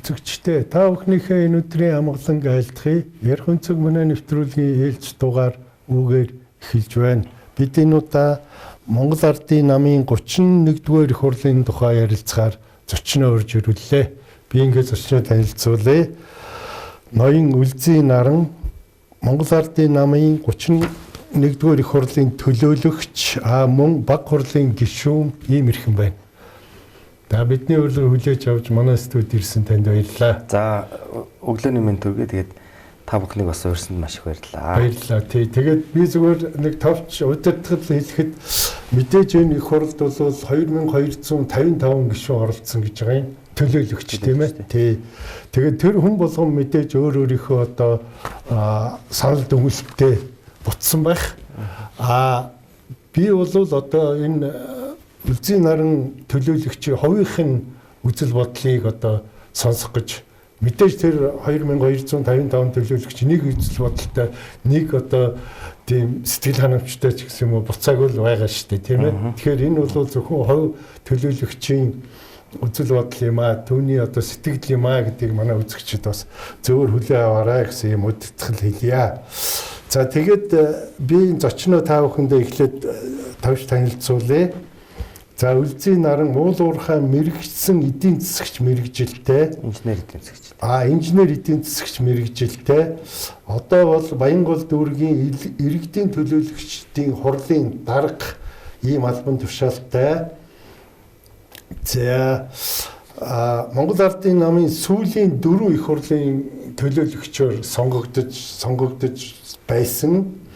Үзэгчдээ, та бүхнийхээ энэ өдрийн амгаланг айлтгая. Ярих өнцөг манай нэвтрүүлгийн ээлж дугаар үүгээр эхэлж байна. Бид энэ удаа Монгол Ардын намын 31-р их хурлын тухай ярилцахаар зочноо урьж ирүүллээ. Би ингээд зочноо танилцуулъя. Ноён Үлзий Наран, Монгол Ардын намын 31-р их хурлын төлөөлөгч, мөн баг хурлын гишүүн ийм эрхэм байна. За, бидний урилгыг хүлээж авч манай студид ирсэн танд баярлалаа. За, өглөөний мэнд төргий. Тэгээд та бүхнийг бас урьсанд маш их баярлалаа. Баярлалаа. Тий. Тэгээд би зүгээр нэг товч удирдгал хэлэхэд мэдээж энэ их хуралд бол 2255 гишүүн оролцсон гэж байгаа юм. Төлөөлөгч, тийм ээ. Тий. Тэгээд тэр хүн болгон мэдээж өөр өөрийнхөө одоо санал дүгнэлттэй буцсан байх. Би бол одоо энэ Үлзий Наран төлөөлөгчийн хувийнх нь үзэл бодлыг одоо сонсох гэж, мэдээж тэр 2255 төлөөлөгч нэг үзэл бодолтой, нэг одоо тийм сэтгэл ханамжтай ч гэсэн юм уу буцаагүй л байгаа шүү дээ, тийм ээ. Тэгэхээр энэ бол зөвхөн хувь төлөөлөгчийн үзэл бодол юм аа, түүний одоо сэтгэл юм аа гэдгийг манай үзэгчид бас зөвөр хүлээн аваарай гэсэн юм удирдгал хэлье. За, тэгээд би энэ зочноо та бүхэндээ эхлээд товч танилцуулъя. За, Үлзий Наран уул уурхай мэргэжсэн эдийн засагч мэргэжилтэй. Инженер эдийн засагч. Инженер эдийн засагч мэргэжилтэй. Одоо бол Баянгол дүүргийн иргэдийн төлөөлөгчдийн хурлын дарга ийм албан тушаалтай. За, Монгол Ардын намын сүүлийн 4 их хурлын төлөөлөгчөөр сонгогдож байсан.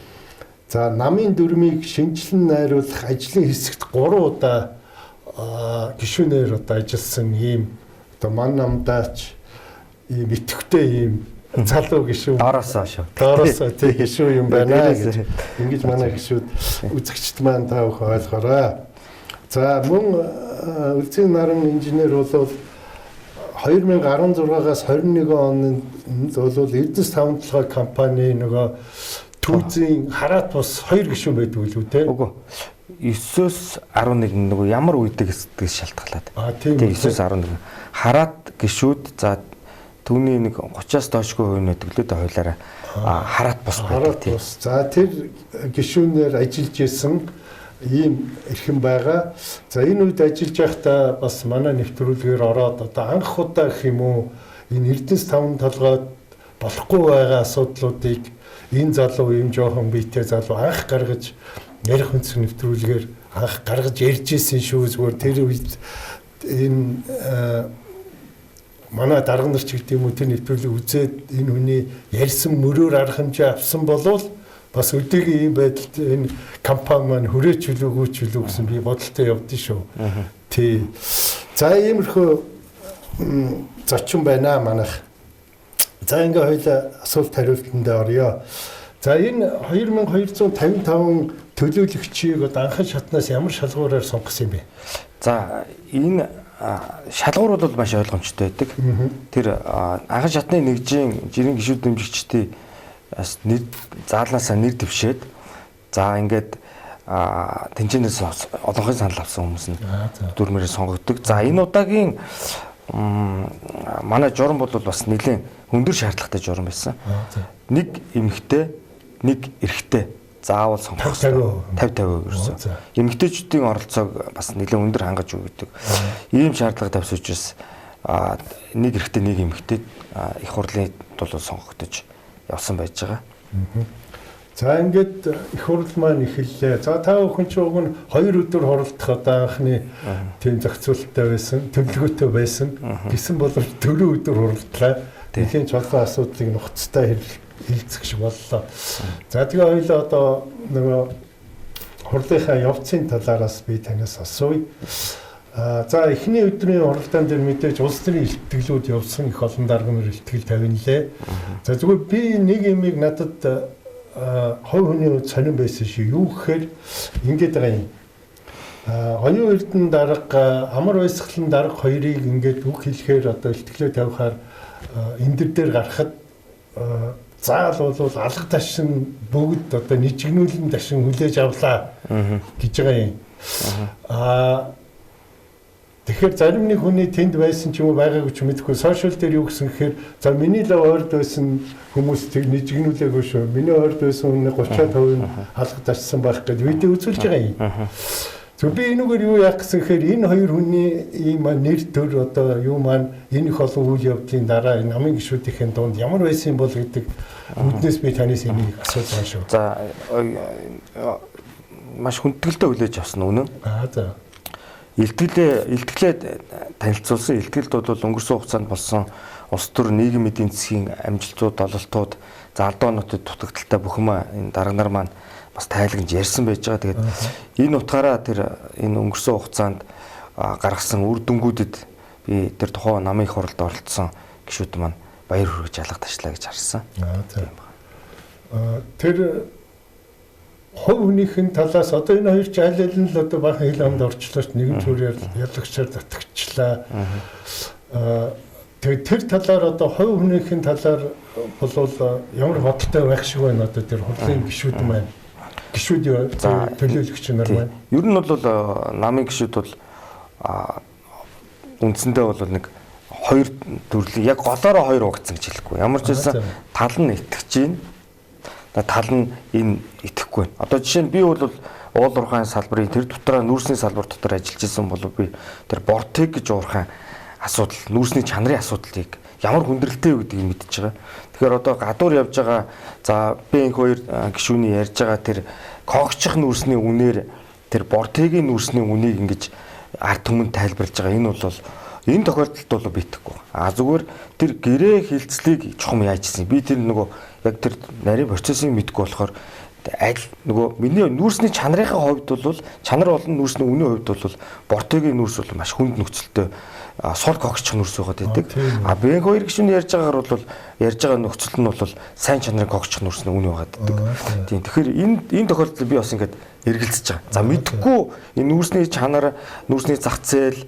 За, намын дүрмийг шинэчлэн найруулах ажлын хэсэгт 3 удаа гишүүнээр одоо ажилласан ийм одоо ман намдаач ийм идэвхтэй ийм залуу гишүүн. Доороосоо шүү. Доороосоо, тий, гишүүн юм байна гэж ингэж манай гишүүд, үзэгчд маань та бүхэн ойлгоорой. За, мөн Үлзий Наран инженер бол 2016-аас 21 онд бол Эрдэнэс таван толгой компани нөгөө түүзийн хараат бус 2 гишүүн байдаг үлээ те? Үгүй. 9-өөс 11, нөгөө ямар үйдэг гэдгээс шалтгаалаад. Тийм. Тий, 9-өөс 11. Хараат гишүүд, за, түүний нэг 30-аас доошгүй хувь нь байдаг лээ дээ хуулиараа. Хараат бус байдаг, тий. За, тэр гишүүнээр ажиллаж исэн ийм эрхэм байгаа. За, энэ үед ажиллаж байхдаа бас манай нэвтрүүлгээр ороод одоо анх удаа гэх юм уу энэ Эрдэнэс таван толгойд болохгүй байгаа асуудлуудыг энэ залуу, ийм жоохон биетэй залуу анх гаргаж ярих өнцөг нэвтрүүлгээр анх гаргаж ярьж исэн шүү. Зүгээр тэр үед энэ манай дарга нар ч гэдэг юм уу тэр нэвтрүүлгийг үзээд энэ хүний ярьсан мөрөөр арга хэмжээ авсан болвол бас өдөргийн ийм байдалд энэ компани маань хүрээч үлээгүй ч үлээ гэсэн би бодолтой явдсан шүү. Тий. За, иймэрхүү зочин байна манайх. За, ингээ хоёлаа асуулт хариултанд оръё. За, энэ 2255 төлөөлөгчийг одоо анхан шатнаас ямар шалгуураар сонгосон юм бэ? За, энэ шалгуур бол маш ойлгомжтой байдаг. Тэр анхан шатны нэгжийн жирийн гишүүд дэмжигчдийн бас нэр заалнаасаа нэр дэвшээд, за, ингээд тэнцэнээс олонхын санал авсан хүмүүс нь дүрмээр сонгогддог. За, энэ удаагийн манай журам бол бас нэлээд өндөр шаардлагатай журам байсан. Нэг эмэгтэй, нэг эрэгтэй заавал сонгох 50 50 50% ерөөсөө. Эмэгтэйчүүдийн оролцоог бас нэлээд өндөр хангаж өгдөг. Ийм шаардлага тавьсан учраас нэг эрэгтэй, нэг эмэгтэй их хурлын бол сонгогдож явсан байж байгаа. За, ингээд их хурал маань эхэллээ. За, та бүхэн ч уг нь 2 өдөр хуралдах одоо анхны тийм зохицуулттай байсан, төлөвлөгөөтэй байсан. Гэсэн боловч 4 өдөр хуралдлаа. Нэлийн ч олон асуудлыг нухацтай хэлцэх шиг боллоо. За, тэгээ хоёлаа одоо нөгөө хурлынхаа явцын талаараас би танаас асууя. За, эхний өдрийн хуралдаан дээр мэдээж улс төрийн илтгэлүүд явсан, их олон дарга нар илтгэл тавинлээ. За, зүгээр би нэг юмыг надад хувь хүний хувьд сонирн байсан шиг, юу гэхээр ингэж байгаа юм. Оюун Эрдэнэ дарга, Амар Баясгалан дарга хоёрыг ингээд үг хэлэхээр одоо илтгэлээ тавихаар эндэр дээр гарахад заал бол алга ташин бүгд одоо нижигнүүлэн ташин хүлээж авлаа гэж байгаа юм. Тэгэхээр зарим нэг хүний тэнд байсан ч юм уу байгаагүй ч мэдэхгүй. Сошиал дээр юу гэсэн гэхээр за миний л ойрд байсан хүмүүс тэг нэжигнүүлээгүй шүү. Миний ойрд байсан хүний 35% нь алгад очсон байх гэж видео үзүүлж байгаа юм. Зөв би энүүгээр юу яах гэсэн гэхээр энэ хоёр хүний ийм нэр төр одоо юу маань энэ их олон үйл явдлын дараа энэ намын гишүүдийн дунд ямар байсан юм бол гэдэг үүднээс би танаас энийг асууж байгаа шүү. За маш хүндэтгэлтэй хүлээж авсан үнэн. Аа за. Илтгэлээ танилцуулсан. Илтгэлд бол өнгөрсөн хугацаанд болсон улс төр нийгэм эдийн засгийн амжилтууд, дололтууд, за алдаануудад дутагдaltaй бүх юм энэ дарга нар маань бас тайлагнж ярьсан байж байгаа. Тэгээд энэ утгаараа тэр энэ өнгөрсөн хугацаанд гаргасан үр дүнгуудад би тэр тухайн намын их хурлд оролцсон гишүүд маань баяр хүргэж алга ташлаа гэж харсан. Тэр хувь хүнийхэн талаас одоо энэ хоёр ч аль аль нь л одоо баахан хил амд орчлоо ч нэгэн зүрээр ялагчаар татагчлаа. Тэгээд тэр талаар одоо хувь хүнийхэн талаар болвол ямар бодолтой байх шиг байна одоо тэр хурлын гишүүд маань. Гишүүд төлөөлөгч нар маань. Ер нь бол намын гишүүд бол үндсэндээ бол нэг хоёр төрлийн яг голоороо хоёр угдсан гэж хэлэхгүй. Ямар ч байсан тал нь итгэж байна. Тал нь энэ итгэхгүй байна. Одоо жишээ нь би бол уул уурхайн салбарын тэр дотроо нүүрсний салбар дотор ажиллаж исэн бол би тэр бортыг гэж уурхайн асуудал, нүүрсний чанарын асуудлыг ямар хүндрэлтэй вэ гэдгийг мэдчихэж байгаа. Тэгэхээр одоо гадуур явж байгаа за би инх хоёр гишүүний ярьж байгаа тэр когчих нүүрсний үнээр тэр бортегийн нүүрсний үнийг ингэж ард түмэнд тайлбарлаж байгаа. Энэ бол энэ тохиолдолд бол би итгэхгүй. А зүгээр тэр гэрээ хилцлийг чухам яаж хийсэн. Би тэр нөгөө яг тэр нарийн процессыг мэдгүй болохоор аль нөгөө миний нүүрсний чанарынхаа хувьд бол чанар болон нүүрсний үнийн хувьд бол бортегийн нүүрс бол маш хүнд нөхцөлтэй сул когчих нүүрс байгаад байдаг. А бэнх хоёр гишүүний ярьж байгаагаар бол ярьж байгаа нөхцөл нь бол сайн чанарын когчих нүүрсний үн байгаад байдаг. Тийм. Тэгэхээр энэ тохиолдолд би бас ингээд эргэлзэж байгаа. За мэдхгүй энэ нүүрсний чанар, нүүрсний зах зээл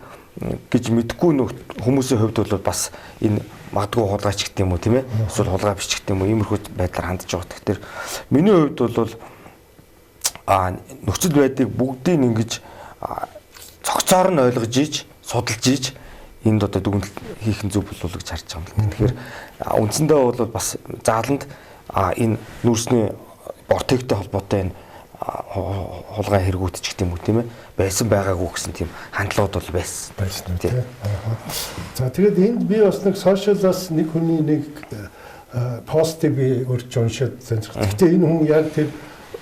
гэж мэдхгүй хүмүүсийн хувьд бол бас энэ магадгүй хулгайч гэдэг юм уу тийм ээ? Эсвэл хулгай биш гэдэг юм уу? Иймэрхүү байдлаар хандж байгаа. Тэгэхээр миний хувьд бол нөхцөл байдлыг бүгдийг ингэж цогцоор нь ойлгож иж, судалж иж энд одоо дүгнэлт хийх нь зөв болов уу гэж харж байгаа юм л. Тэгэхээр үндсэндээ бол бас зааланд энэ нүүрсний бортегтэй холбоотой энэ хулгай хэрэгүүд ч гэдэг юм уу тийм ээ байсан байгаагүй гэсэн тийм хандлагууд бол байсан. Байсан тийм. За тэгээд энд би бас нэг сошиалаас нэг хүний нэг постыг би өрч уншаад сонирхох. Гэхдээ энэ хүн яг тэр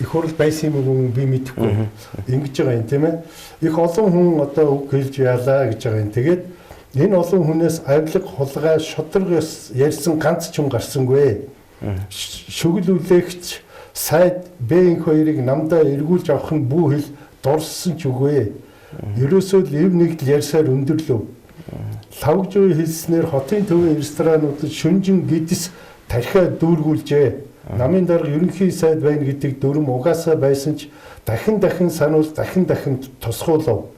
их хурл байсан юм уу би мэдэхгүй. Ингэж байгаа юм тийм ээ. Их олон хүн одоо үг хэлж ялаа гэж байгаа юм. Тэгээд энэ олон хүнээс авилга, хулгай, шударга ярьсан ганц ч юм гарсангүй. Шүгэл үлээгч сайд Б-ийн хоёрыг намдаа эргүүлж авах нь бүү хэл дурссан ч үгүй. Ерөөсөө л эв нэгдэл ярьсаар өндөрлөв. Лавгжуу хэлснээр хотын төвийн ресторануудад шүнжин гидс тархиа дүүргүүлжээ. Намын дарга ерөнхий сайд байна гэдэг дүрэм угаасаа байсан ч дахин дахин сануул дахин дахин тусгуулав.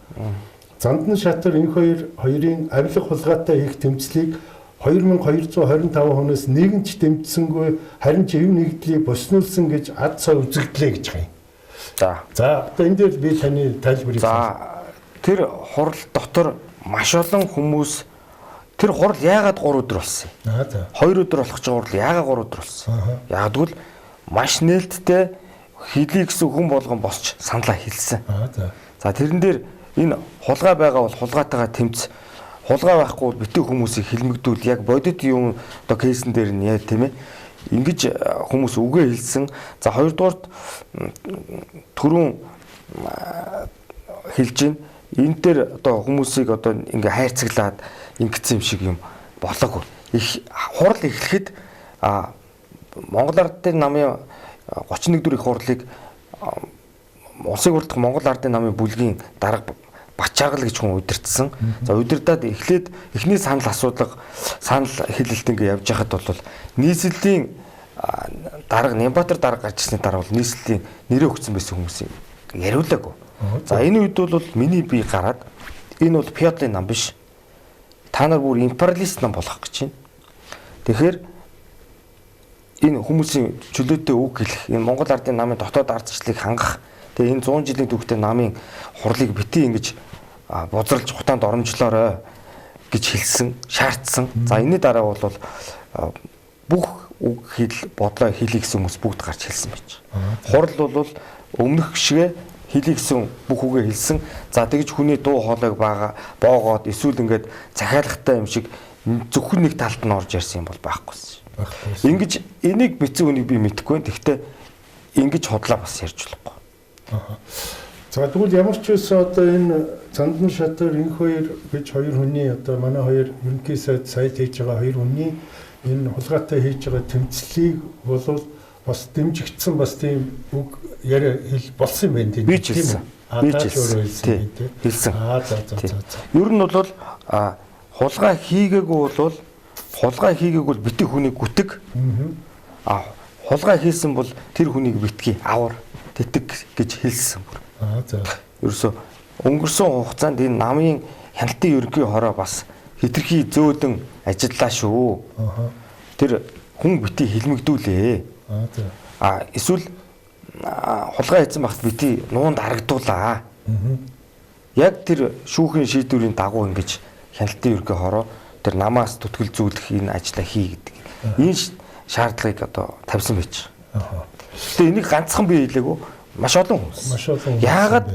Зандан шатар энэ хоёрын авилга хулгайтай хийх тэмцлийг 2225 хүнээс нэгэн ч дэмжсэнгүй, харин ч эв нэгдлийг боснуулсан гэж ад цаа үзэгдлээ гэж байгаа юм. За. За одоо энэ дээр би таны тайлбарыг. За тэр хурал дотор маш олон хүмүүс тэр хурал яагаад 3 өдөр болсон юм? Аа за. 2 өдөр болох ч хурал яагаад 3 өдөр болсон? Яагаад гэвэл маш нээлттэй хэлий гэсэн хүн болгон босч саналаа хэлсэн. Аа за. За тэрэн дээр энэ хулгай байгаа бол хулгайтайгаа тэмц, хулгай байхгүй бол битүү хүмүүсийг хилмигдүүл яг бодит юм одоо кейсэн дээр нь яа тийм ээ ингэж хүмүүс үгээ хэлсэн. За хоёрдугаарт түрүүн хэлж байна. Энэ дээр одоо хүмүүсийг одоо ингээ хайрцаглаад ингэсэн юм шиг юм болоогүй. Их хурал эхлэхэд Монгол Ардын намын 31 дэх их хурлыг улсын хурлах Монгол Ардын намын бүлгийн дарга Бачааргал гэж хүн удирдсан. За удирдаад эхлээд эхний санал асуудлага санал хэлэлт ингээ явж байхад бол нийслэлийн дарга Нямбатар дарга гарч ирсний дараа бол нийслэлийн нэрээ өгсөн байсан хүмүүсийг яриулаагүй. За энэ үед бол миний бие гараад энэ бол феодалын нам биш. Та нар бүр империалист нам болох гэж байна. Тэгэхээр энэ хүмүүсийн чөлөөтэй үг хэлэх, энэ Монгол Ардын намын дотоод ард зөрчлийг хангах, тэгээ энэ 100 жилийн түүхтэй намын хурлыг битгий ингэж бузралж хутаанд оромжлоорой гэж хэлсэн, шаардсан. За энэний дараа бол бүх үг хэл бодлоо хэлье гэсэн хүмүүс бүгд гарч хэлсэн байж. Хурал бол өмнөх шигэ хэлье гэсэн бүх үгээ хэлсэн. За тэгж хүний дуу хоолойг боогоод эсвэл ингээд захиалгатай юм шиг зөвхөн нэг талд нь орж ярьсан юм бол байхгүйсэн. Ингэж энийг бичсэн үнийг би мэдэхгүй. Тэгэхдээ ингэж худлаа бас ярьж болохгүй. За тэгвэл ямар ч байсан одоо энэ Зандан Шатар инх хоёр гэж хоёр хүний одоо манай хоёр ерөнхий сайд сайд хийж байгаа хоёр хүний энэ хулгайтай хийж байгаа тэмцлийг болвол бас дэмжигдсэн бас тийм үг яриа хэл болсон юм байна тийм. Би ч хэлсэн. Би ч хэлсэн. Хэлсэн. За. Ер нь бол хулгай хийгээгүй бол хулгай хийгээгүй бол битгий хүнийг гүтэг. Хулгай хийсэн бол тэр хүнийг битгий авар тэтэг гэж хэлсэн бүр. За. Ерөөсө өнгөрсөн хугацаанд энэ намын хяналтын ерөнхий хороо бас хэтэрхий зөөлөн ажиллаа шүү. Тэр хүн битгий хилмигдүүлээ. За. Эсвэл хулгай хийсэн багт битгий нуунд аргадуулаа. Яг тэр шүүхийн шийдвэрийн дагуу ингэж хяналтын ерөнхий хороо тэр намаас түтгэл зүүлэх энэ ажлаа хий гэдэг. Энэ шаардлагыг одоо тавьсан байж. Гэтэ энийг ганцхан би хэлээгүй. Маш олон хүмүүс. Маш олон хүмүүс. Яагаад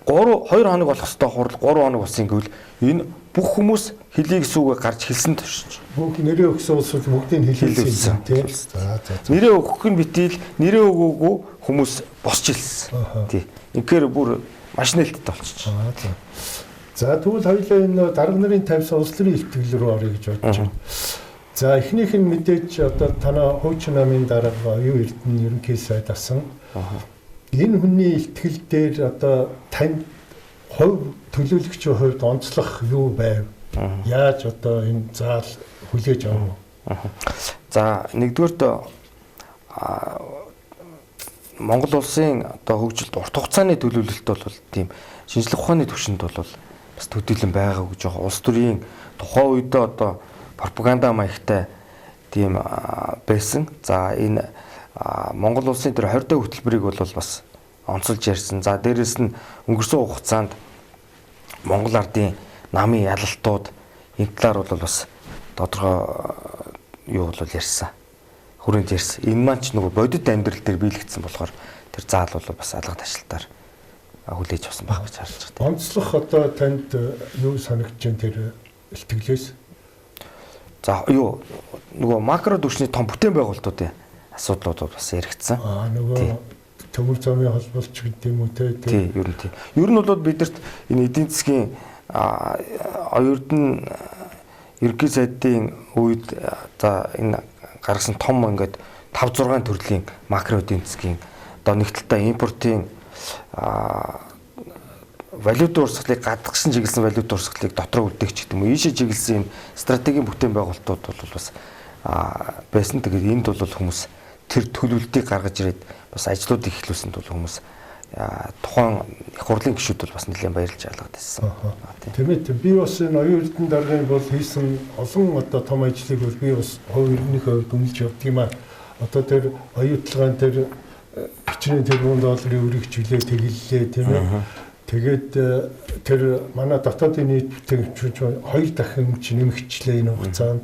3 2 хоног болох ёстой хурал 3 хоног болсон гэвэл энэ бүх хүмүүс хэлье гэсэн үгээ гарч хэлсэн туршиж. Бүх нэрээ өгсөн улсууд бүгдийг хэлсэн тийм. За. Нэрээ өгөх нь битийл нэрээ өгөөгүй хүмүүс босч хэлсэн. Тий. Инхээр бүр маш нээлттэй болчих. За тэгвэл хоёулаа энэ дарга нарын тавьсан улс төрийн илтгэл рүү орё гэж бодож байна. За эхнийх нь мэдээж одоо танаа хуучин намын дарга оюун эрдэнэ ерөнхий сайд асан. Энэ хүний илтгэл дээр одоо танд хувь төлөөлөгчийн хувьд онцлох юу байв? Яаж одоо энэ заал хүлээж авав? За нэгдүгээрт Монгол улсын одоо хөгжилд урт хугацааны төлөвлөлт бол тийм шинжлэх ухааны түвшинд бол бас төдийлөн байгаа гэж байгаа. Улс төрийн тухайн үедээ одоо пропаганда маягтай тийм байсан. За энэ Монгол улсын тэр 20 дэх хөтөлбөрийг бол бас онцолж ярьсан. За дээрэс нь өнгөрсөн хугацаанд Монгол ардын намын ялалтууд энэ талаар бол бас тодорхой юу бол ярьсан. Хүрээнд ярьсан. Энэ маань ч нөгөө бодит амьдрал дээр биелэгдсэн болохоор тэр заал бол бас алга ташлалтаар хүлээж авсан байх гэж харж байгаа. Онцлох одоо танд юу санагдж байна тэр илтгэлээс? За юу нөгөө макро түвшний том бүтээн байгуулалтуудын асуудлууд бас яригдсан. Нөгөө төмөр замын холболч гэдэг юм уу те? Тий, ер нь тий. Ер нь бол бидэрт энэ эдийн засгийн оюурдэн ерөнхий сайдын үед за энэ гаргасан том ингээд 5 6 төрлийн макро эдийн засгийн одоо нэг талдаа импортын валютын урсгалыг гадагшин чиглэсэн валютын урсгалыг дотроо үлдээх ч гэдэг юм уу ийшээ чиглэсэн энэ стратегийн бүтээн байгуулалтууд бол бас байсан. Тэгээд энд бол хүмүүс тэр төлөвлөлтийг гаргаж ирээд бас ажлуудыг эхлүүлсэнд бол хүмүүс тухайн их хурлын гишүүд бол бас нэлээд баярлж алгад байсан. Тийм ээ. Би бас энэ оюун эрдэнэ даргын бол хийсэн олон одоо том ажлыг бол би бас хувь иргэнийхээ хувьд үнэлж явдаг юм аа. Одоо тэр оюутлагын тэр хичнээн тэрбум долларын өрийг чиглээ тэгэллээ тийм ээ. Тэгээд тэр манай дотоодын нийт бүтээгдэхүүн хоёр дахин ч нэмэгчлээ энэ хугацаанд.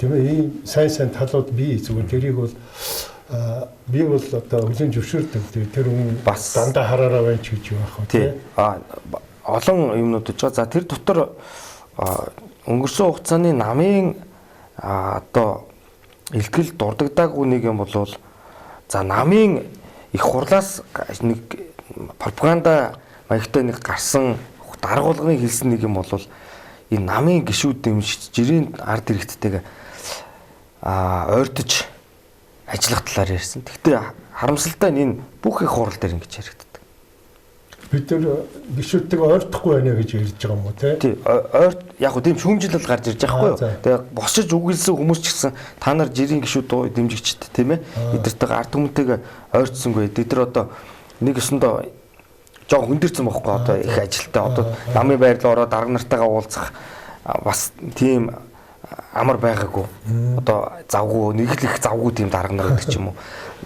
Тийм ээ. Ийм сайн сайн талууд бий зүгээр тэрийг бол би бол одоо хүлээн зөвшөөрдөг. Тэр хүн бас дандаа хараараа байна ч гэж юу ах вэ тий. Олон юмнууд гэж байгаа. За тэр дотор өнгөрсөн хугацааны намын одоо илтгэл дурддаггүй нэг юм бол за намын их хурлаас нэг пропаганда маягтай нэг гарсан дарга болгоны хэлсэн нэг юм бол энэ намын гишүүд дэмжиж жирийн ард иргэдтэйг ойртож ажиллах талаар ярьсан. Гэхдээ харамсалтай нь энэ бүх их хурал дээр ингэж яригддаг. Бид нар гишүүдтэйг ойртохгүй байна гэж ярьж байгаа юм уу те? Тий, ойрт яг гоо тийм шүүмжлэл гарч ирж байгаа байхгүй юу? Тэгээ босож үгэлсэн хүмүүс ч гэсэн та нар жирийн гишүүд дэмжигчд тийм ээ. Эдгээртэйг ард түмэнтэйг ойртсонгүй. Тэд нар одоо нэг өсөндөө жоо хөндөрсөн байхгүй одоо их ажилтаа одоо намын байр руу ороод дарга нартайгаа уулзах бас тийм амар байгаагүй. Одоо завгүй, нэг л их завгүй тийм дарга нар гэдэг ч юм уу.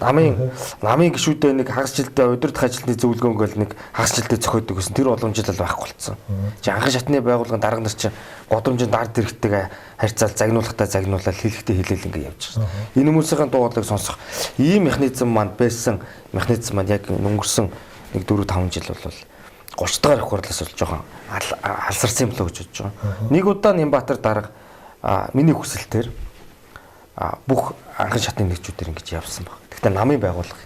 Намын гишүүдээ нэг хагас жилдээ удирдах ажилтны зөвлөгөөн гэл нэг хагас жилдээ зохиодог гэсэн тэр боломжтой байхгүй болсон. Чи анхан шатны байгууллагын дарга нар чи годромжинд ард иргэдтэйгээ харьцаал загнуулахтаа загнуулаад хэлэхдээ хэлээл ингэ явж байгаа. Энэ хүмүүсийн дуу хоолойг сонсох ийм механизм маань байсан. Механизм маань яг өнгөрсөн нэг 4 5 жил бол 30 дахь их хурлаас бол жоохон алсарсан юм болоо гэж бодож байгаа. Нэг удаа Нямбатар дарга миний хүсэлтээр бүх анхан шатны нэгжүүдээр ингэж явсан баг. Гэхдээ намын байгууллага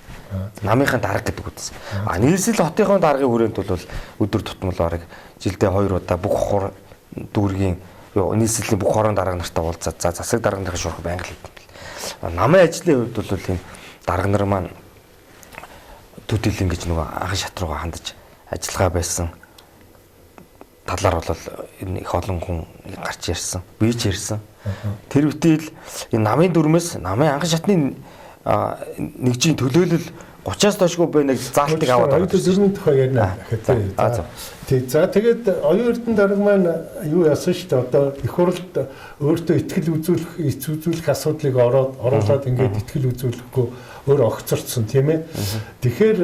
намынхаа дарга гэдэг үгс. Нийслэл хотынхон даргын хүрээнд бол өдөр тутмал бараг жилдээ 2 удаа бүх хур дүүргийн нийслэлийн бүх хорон дарга нартай уулзаад за засаг дарга нарын шуурх байнга л хийдэг юм бэл. Намын ажлын хувьд бол ийм дарга нар маань төдийлөн гэж нөгөө анхан шат руугаа хандаж ажиллагаа байсан талаар бол энэ их олон хүн гарч ярьсан, би ч ярьсан. Тэр үтэл энэ намын дүрмээс намын анхан шатны нэгжийн төлөөлөл 30-аас доошгүй буй нэг заалтыг аваад байгаа. Дүрмийн тухай ярина. Тий. За тэгээд оюун эрдэнэ дарга маань юу яасан шүү дээ. Одоо их хурлд өөртөө итгэл үзүүлэх, эц үзүүлэх асуудлыг оруулаад ингээд итгэл үзүүлэхгүй өөр огцорцсон тийм ээ. Тэгэхээр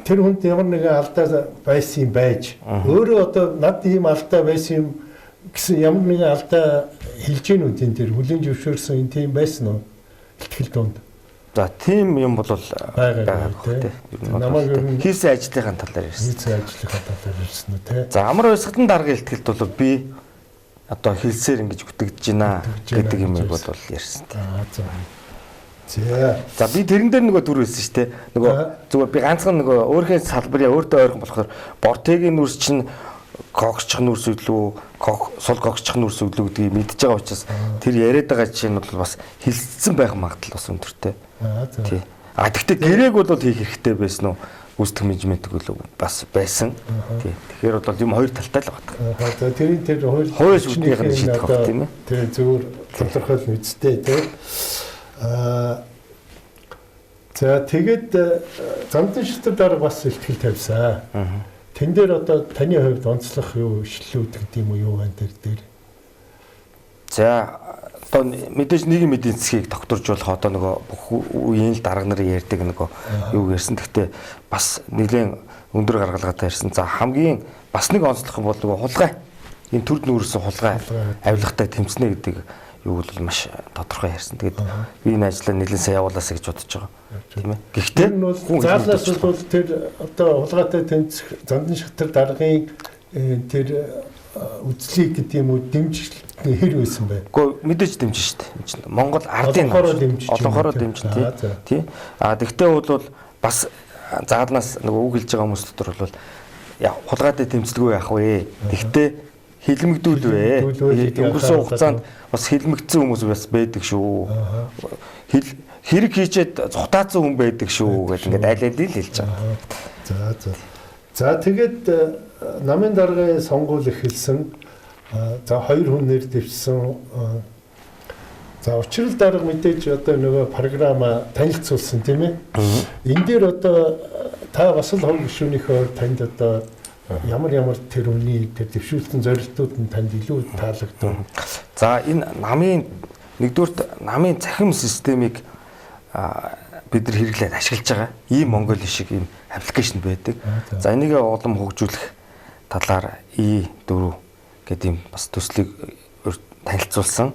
тэр хүнд ямар нэгэн алдаа байсан юм байж өөрөө одоо над ийм алдаа байсан юм гэсэн ямар нэгэн алдаа хэлж гин үү тийм тэр хүлээн зөвшөөрсөн энэ тийм байсан уу? Итгэл дунд. За тийм юм бол байгаагүй тий. Намайг ер нь хийсэн ажлынхаа талаар ярьсан. Хийсэн ажлынхаа талаар ярьсан үү тий. За амар уйсгатан даргын илтгэлд бол би одоо хэлсээр ингэж бүтгэж байна гэдэг юм бол ярьсан тий. Аа за. За. За би тэрэн дээр нөгөө түр хэлсэн шүү дээ. Нөгөө зүгээр би ганцхан нөгөө өөрийнхөө салбарыг өөртөө ойрхон болохоор бортегийн нүрс чинь коксчих нүрс өглөө, сул коксчих нүрс өглөө гэдгийг мэдж байгаа учраас тэр яриад байгаа жишээ нь бол бас хилцсэн байх магадлал бас өндөртэй. Тий. А тэгтээ гэрээг бол хийх хэрэгтэй байсан уу? Үүсгэх менежмент бол бас байсан. Тий. Тэгэхээр бол юм хоёр талтай л байна. За тэрийн тэр хууль шүднийх нь шийдэх байх тийм ээ. Тэр зөвөр тодорхойлно үсттэй тий. За тэгээд замдан шатар дарга бас ихтгэл тавьсан. Тэн дээр одоо таны хувьд онцлох юу ишлүүд гэдэг юм уу юу байна тэр дээр? За одоо мэдээж нийгэм эдийн засгийг тогтворжуулах одоо нөгөө бүх үеийн л дарга нарын ярьдаг нөгөө юу ярьсан. Гэхдээ бас нэлээд өндөр гаргалгаатай ярьсан. За хамгийн бас нэг онцлох бол нөгөө хулгай. Энэ төрд нүүрсэн хулгай авилгатай тэмцэнэ гэдэг юу бол маш тодорхой ярьсан. Тэгээд би энэ ажлаа нэлээд сайн явуулаасаа гэж бодож байгаа. Тийм ээ. Гэхдээ заалаас бол тэр одоо хулгайтай тэмцэх зандан шатар даргын тэр үзлийг гэдэг юм уу дэмжих хэр байсан бэ? Үгүй мэдээж дэмжин шүү дээ. Монгол ардын олонхороо дэмжин тий. А тэгтээ бол бас заалнаас нөгөө үг хэлж байгаа хүмүүс дотор бол хулгайтай тэмцэлгүй яах вэ? Тэгтээ хилмигдүүлвэ. Өнгөрсөн хугацаанд бас хилмигдсэн хүмүүс бас байдаг шүү. Хэрэг хийчээд зугатаацсан хүн байдаг шүү гэж ингээд аль алийг л хэлж байгаа. За за. За тэгээд намын даргын сонгуул эхэлсэн. За хоёр хүн нэр дэвшсэн. За учрал дарга мэдээж одоо нөгөө програм танилцуулсан тийм ээ. Энэ дээр одоо та бас л хов гишүүнийхээ танд одоо ямар тэр үний тэр дэвшүүлсэн зорилтууд нь танд илүү таалагдав? За энэ намын нэгдүгürt намын цахим системийг бид нар хэрэглээд ашиглаж байгаа. Ийм Монгол шиг ийм аппликейшн байдаг. За энийг улам хөгжүүлэх талаар И4 гэдэг ийм бас төслийг танилцуулсан.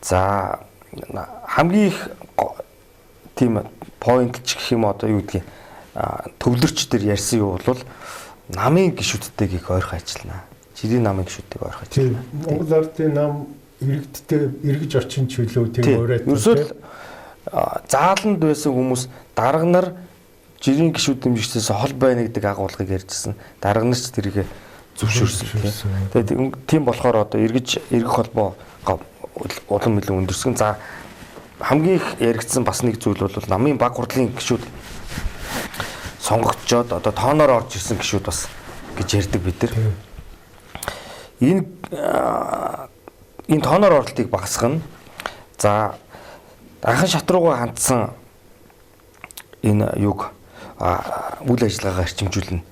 За хамгийн их тийм point ч гэх юм одоо юу гэдгийг төвлөрч дээр ярьсан юу бол намын гишүүдтэйг их ойрхон ажиллана. Жирийн намын гишүүдтэйг ойрхон ажиллана. Монгол ардын нам иргэдтэй эргэж очин чөлөө тийм урайт. Ерөөсөө зааланд байсан хүмүүс дарга нар жирийн гишүүд дэмжигчдээс хол байна гэдэг агуулгыг ярьжсэн. Дарга нар ч тэрийг зөвшөөрсөн. Тэгээд тийм болохоор одоо эргэж эргэх холбоо улам илүү өндөрсөн. За хамгийн их яригдсан бас нэг зүйл бол намын баг хурлын гишүүд сонгогдчоод одоо тооноор орж ирсэн гишүүд бас гэж ярьдаг бид нар. Энэ тооноор оролтыг багасгах нь за анхан шат руугаа хандсан энэ юг үйл ажиллагаагаа эрчимжүүлнэ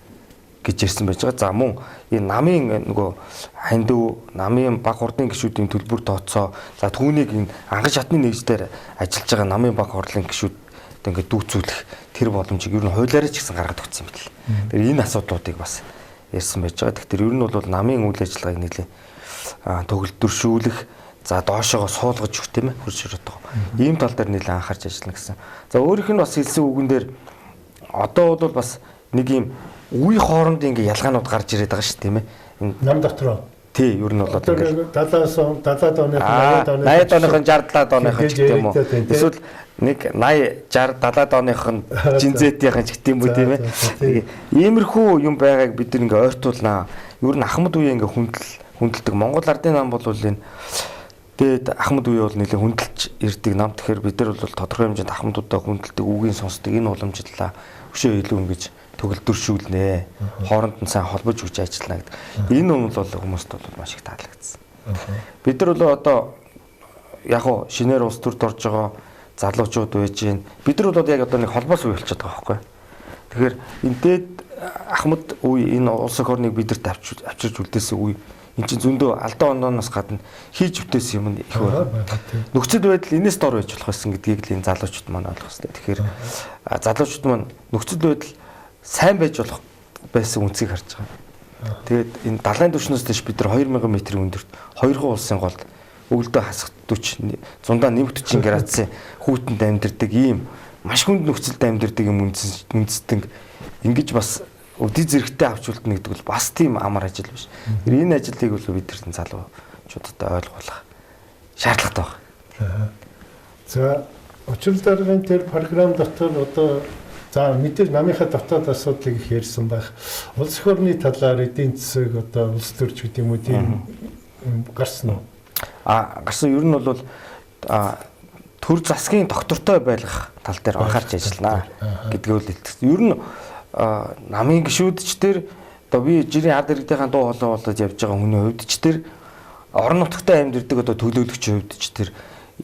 гэж ярьсан байж байгаа. За мөн энэ намын нөгөө хандив, намын баг хурлын гишүүдийн төлбөр тооцоо, за түүнийг энэ анхан шатны нэгжлэр ажиллаж байгаа намын баг хурлын гишүүд ингээд дүүцүүлэх тэр боломжийг ер нь хуулиараа ч гэсэн гаргаад өгсөн юм бэл. Тэгэхээр энэ асуудлуудыг бас ярьсан байж байгаа. Тэгэхээр ер нь бол намын үйл ажиллагааг нэлээд төгөлдршүүлэх, за доошоогоо суулгаж өгөх тийм ээ хурж широтгоо. Ийм тал дээр нэлээд анхаарч ажиллана гэсэн. За өөрийнх нь бас хэлсэн үгэн дээр одоо бол бас нэг юм үе хооронд ингээ ялгаанууд гарч ирээд байгаа шүү тийм ээ. Энэ нам дотроо. Тий, ер нь бол ингээ 70-аас 70-аад оных 80-аад оных 80-аад оных нь 60-аад оных ч гэдэг юм уу. Эсвэл нэг 80 60 70-аад оных нь жинзэтийнхэн ч гэдэг юм уу тийм ээ. Иймэрхүү юм байгааг бид нар ингээ ойртуулнаа. Ер нь Ахмад үе ингээ хүндэлдэг. Монгол ардын нам бол энэ дээд Ахмад үе бол нэлээд хүндэлж ирдэг нам. Тэгэхээр бид нар бол тодорхой хэмжээнд Ахмадуудаа хүндэлдэг, үгийн сонсдог энэ уламжлалаа өшөө илүү ингэж төгөлдршүүлнэ. Хооронд нь сайн холбож өгч ажиллана гэдэг. Энэ юм бол хүмүүст бол маш их таалагдсан. Бид нар бол одоо яг уу шинээр улс төрд орж байгаа залуучууд байж гин. Бид нар бол яг одоо нэг холбоос үе болчиход байгаа байхгүй. Тэгэхээр энэ дээд Ахмад үе энэ улс эх орныг бидэрт авчирч үлдээсэн үе энэ чинь зөндөө алдаа ононоос гадна хийж бүтээсэн юм их байна. Нөхцөл байдал энэс дор байж болох байсан гэдгийг л энэ залуучууд маань ойлгох хэрэгтэй. Тэгэхээр залуучууд маань нөхцөл байдал сайн байж болох байсан үнцгийг харж байгаа. Тэгээд энэ далайн түвшнээс дэш бид нар 2000 метрийн өндөрт хоёрхан улсын голд өвөлдөө хасах 40 зундаа нэмэх 40 градусын хүүтэнд амьдардаг ийм маш хүнд нөхцөлд амьдардаг юм үндэстэн ингэж бас өдий зэрэгтэй авч үлдэнэ гэдэг бол бас тийм амар ажил биш. Тэр энэ ажлыг бол бид нар залуучуудад ойлгуулах шаардлагатай байна. За учрал даргын тэр програм дотор одоо за мэдээж намынхаа дотоод асуудлыг их ярьсан байх. Улс их орны талаар эдийн засаг одоо улс төрч гэдэг юм уу тийм гарсан уу? Гарсан. Ер нь бол төр засгийн доктортой байлгах тал дээр анхаарч ажиллана гэдгийг л хэлдэг. Ер нь намын гишүүд ч тэр одоо би жирийн ард иргэдийн дуу хоолой болоод явж байгаа хүний хувьд ч тэр орон нутагтай амьдардаг одоо төлөөлөгчийн хувьд ч тэр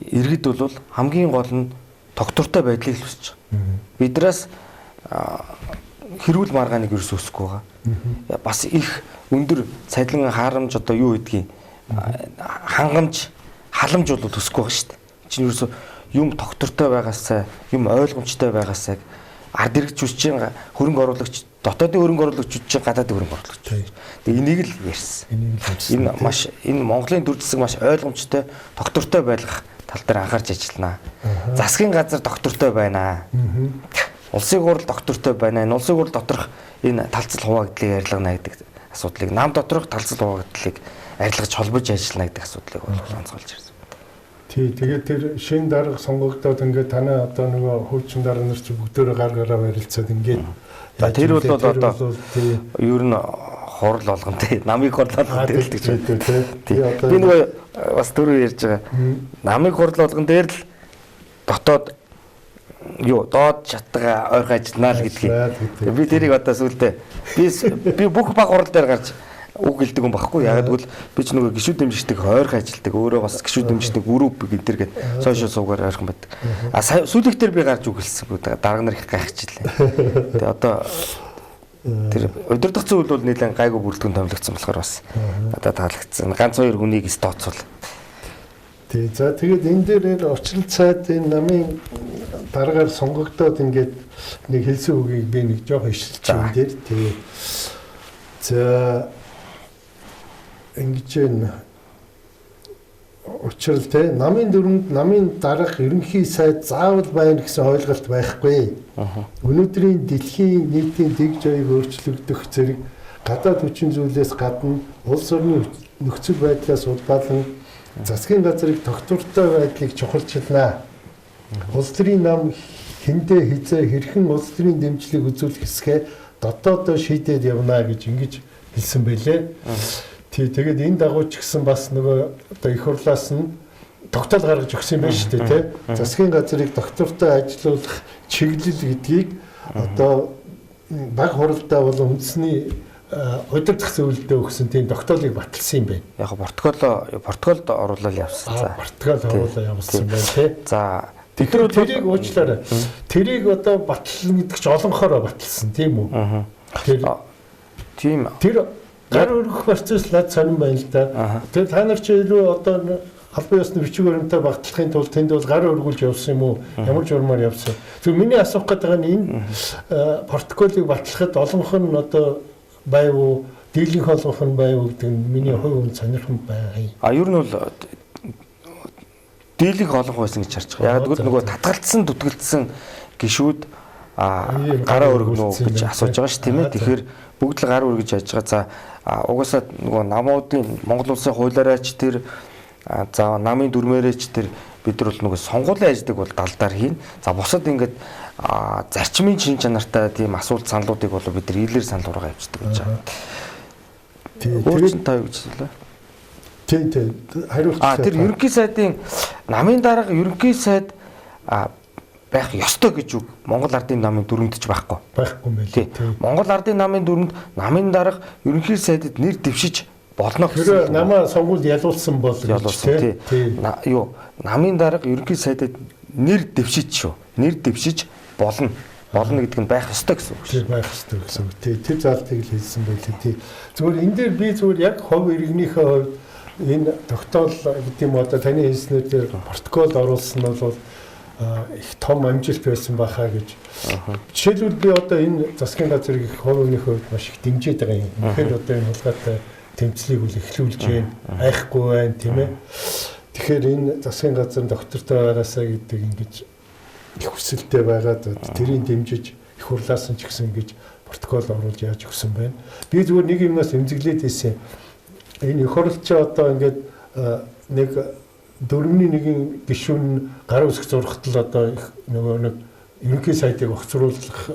иргэд бол хамгийн гол нь доктортой байдлыг л хүсэж байгаа. Биднээс хэрүүл маргааныг ерөөс өсөхгүй байгаа. Бас их өндөр цалин хаарамж одоо юу гэдгийг хангамж халамж бол өсөхгүй байгаа шүү дээ. Чинь ерөөсөө юм доктортой байгаасаа юм ойлгомжтой байгаасаа ард иргэдчүүд хөрөнгө оруулагч дотоодын хөрөнгө оруулагчид чинь гадаадын хөрөнгө оруулагч. Тэгээ энийг л ярьсан. Энэ маш энэ Монголын төр засаг маш ойлгомжтой доктортой байлгах тал дээр анхаарч ажиллана. Засгийн газар доктортой байна. Улсын хурал доктортой байна. Энэ улсын хурал доторх энэ талцал хуваагдлыг арилгана гэдэг асуудлыг нам доторх талцал хуваагдлыг арилгаж холбож ажиллана гэдэг асуудлыг бол онцгойлж ирсэн. Тий, тэгээд тэр шинэ дарга сонгогдоод ингээд танай одоо нөгөө хуучин дарга нар чи бүгдөө гар гараа барилцаад ингээд тэр бол одоо ер нь хурал болгон тий намыг хурал болгон дээр л гэж тий. Би нөгөө бас түрүү ярьж байгаа. Намыг хурал болгон дээр л дотоод юу доод шатгаа ойрхон ажиллана л гэдгийг. Би тэрийг одоо сүулдэ би бүх баг хурал дээр гарч үг хэлдэг юм багхгүй. Яг гэвэл би ч нөгөө гişүүд дэмжигчдэг ойрхон ажилтдаг. Өөрөө бас гişүүд дэмжигчдэг групп гэнтэр гээд сошиал суугаар ойрхон байдаг. А сүүлийнх дээр би гарч үг хэлсэнгүй. Дарга нар их гайхчихлээ. Тэгээ одоо тэр удирдах зүйл бол нэлээд гайгүй бүрэлдэхүүн томилогдсон болохоор бас надад таалагдсан. Ганц хоёр хүнийг стоцвол. Тий. За тэгээд энэ дээр учрал цайд энэ намын дараагаар сонгогдоод ингээд нэг хэлсэн үгийг би нэг жоох ишилж энэ дээр. Тий. За ингэж энэ учрал те намын дүрмэнд намын дарга ерөнхий сайд заавал байна гэсэн ойлголт байхгүй. Өнөөдрийн дэлхийн нийтийн дэг жаяг өөрчлөгдөх зэрэг гадаад хүчин зүйлээс гадна улс орны нөхцөл байдлаас улбаалan засгийн газрыг тогтвортой байдлыг чухалчилна. Улс төрийн нам хэндээ хизээ хэрхэн улс төрийн дэмжлэг үзүүлэх хэсгээ дотоодоо шийдээд явна гэж ингэж хэлсэн байлээ. Тий, тэгээд энэ дагуу ч гэсэн бас нөгөө одоо их хурлаас нь тогтоол гаргаж өгсөн юм байна шүү дээ, тий. Засгийн газрыг доктортой ажилуулах чиглэл гэдгийг одоо баг хуралдаа болон үндэсний удирдах зөвлөлдөө өгсөн тийм тогтоолыг баталсан юм байна. Яг Португалд оруулаад явсан. За. Португалд оруулаад явсан байна, тий. За, тэгэхээр тэрийг уучлаарай. Тэрийг одоо батлан гэдэг чинь олонхороо баталсан, тийм үү? Тэр Тийм. Тэр гар өргөх процесс лад сонирн байна л да. Тэр та нар чи илүү одоо албан ёсны бичиг баримтаа багтлахын тулд тэнд бол гар өргүүлж явсан юм уу? Ямар журмаар явсан? Зөв миний асуух гэдэг нь энэ протоколыг батлахад олонх нь одоо байв уу? Дийлэнх олонх нь байв уу гэдэг нь миний хувь хүн сонирхон байгаа юм. А ер нь бол дийлэнх олонх байсан гэж харж байгаа. Яг гэвэл нөгөө татгалцсан зүтгэлдсэн гишүүд гараа өргөнө үү гэж асууж байгаа ш тийм ээ. Тэгэхээр бүгд л гар өргөж яаж байгаа. За угаасаа нөгөө намуудын Монгол улсын хуулиараа ч тэр за намын дүрмээрээ ч тэр бид нар бол нөгөө сонгуулийн ажлыг бол далдаар хийн. За бусад ингээд зарчмын чин чанартай тийм асуулт саналуудыг бол бид нар ийлэр санал руугаа явуулдаг гэж байгаа. Тэгээд та юу гэж хэлээ? Тийм тийм хариулт. Тэр ерөнхий сайдын намын дарга ерөнхий сайд байх ёстой гэж үг Монгол Ардын намын дүрмэд ч байхгүй. Байхгүй юм байлээ. Монгол Ардын намын дүрмэд намын дарга ерөнхий сайдад нэр дэвшиж болно гэсэн. Намаа сонгуульд ялуулсан бол гэж тийм. Юу намын дарга ерөнхий сайдад нэр дэвшиж шүү. Нэр дэвшиж болно. Болно гэдэг нь байх ёстой гэсэн үг шүү. Тийм байх ёстой гэсэн үг. Тийм тэр заалтыг л хэлсэн байлээ. Тийм. Зүгээр энэ дээр би зүгээр яг хувь иргэнийхээ хувьд энэ тогтоол гэдэг юм одоо таны хэлснээр дээр протокол оруулсан нь бол их том амжилт байсан байхаа гэж. Жишээлбэл би одоо энэ засгийн газрыг их хувь хүний хувьд маш их дэмжиж байгаа юм. Үнэхээр одоо энэ хулгайтай тэмцлийг үл эхлүүлж байна. Айхгүй байна тийм ээ. Тэгэхээр энэ засгийн газар доктортой байгаасаа гэдэг ингэж их хүсэлтэй байгаад тэрийг дэмжиж их хурлаасан ч гэсэн ингэж протокол оруулж яаж өгсөн байна. Би зүгээр нэг юмнаас эмзэглээд ирсэн. Энэ их хурл чи одоо ингээд нэг дөрвний нэгэн гишүүн гар үсэх зурхтал одоо нөгөө нэг ерөнхий сайдыг огцруулах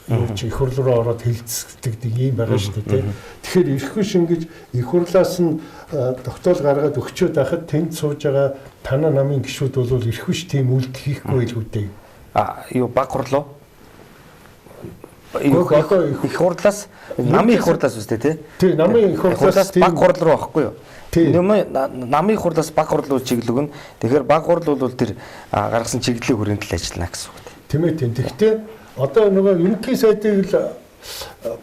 юу чи их хурл руу ороод хилцдэг ийм байгаа шүү дээ. Тэгэхээр эрхгүй шингэж их хурлаас нь тогтоол гаргаад өгчөөд байхад тэнд сууж байгаа танаа намын гишүүд бол эрхгүй ш тийм үйлдэл хийхгүй л үдээ. Юу баг хурлуу? Их хурлаас намын их хурлаас үстэй тий? Тий, намын их хурлаас баг хурл руу байхгүй юу? Намын их хурлаас баг хурл руу чиглэг нь. Тэгэхээр баг хурл бол тэр гаргасан чиглэлийн хүрээнд л ажиллана гэсэн үг. Тийм ээ тийм. Тэгэхдээ одоо нөгөө ерөнхий сайдыг л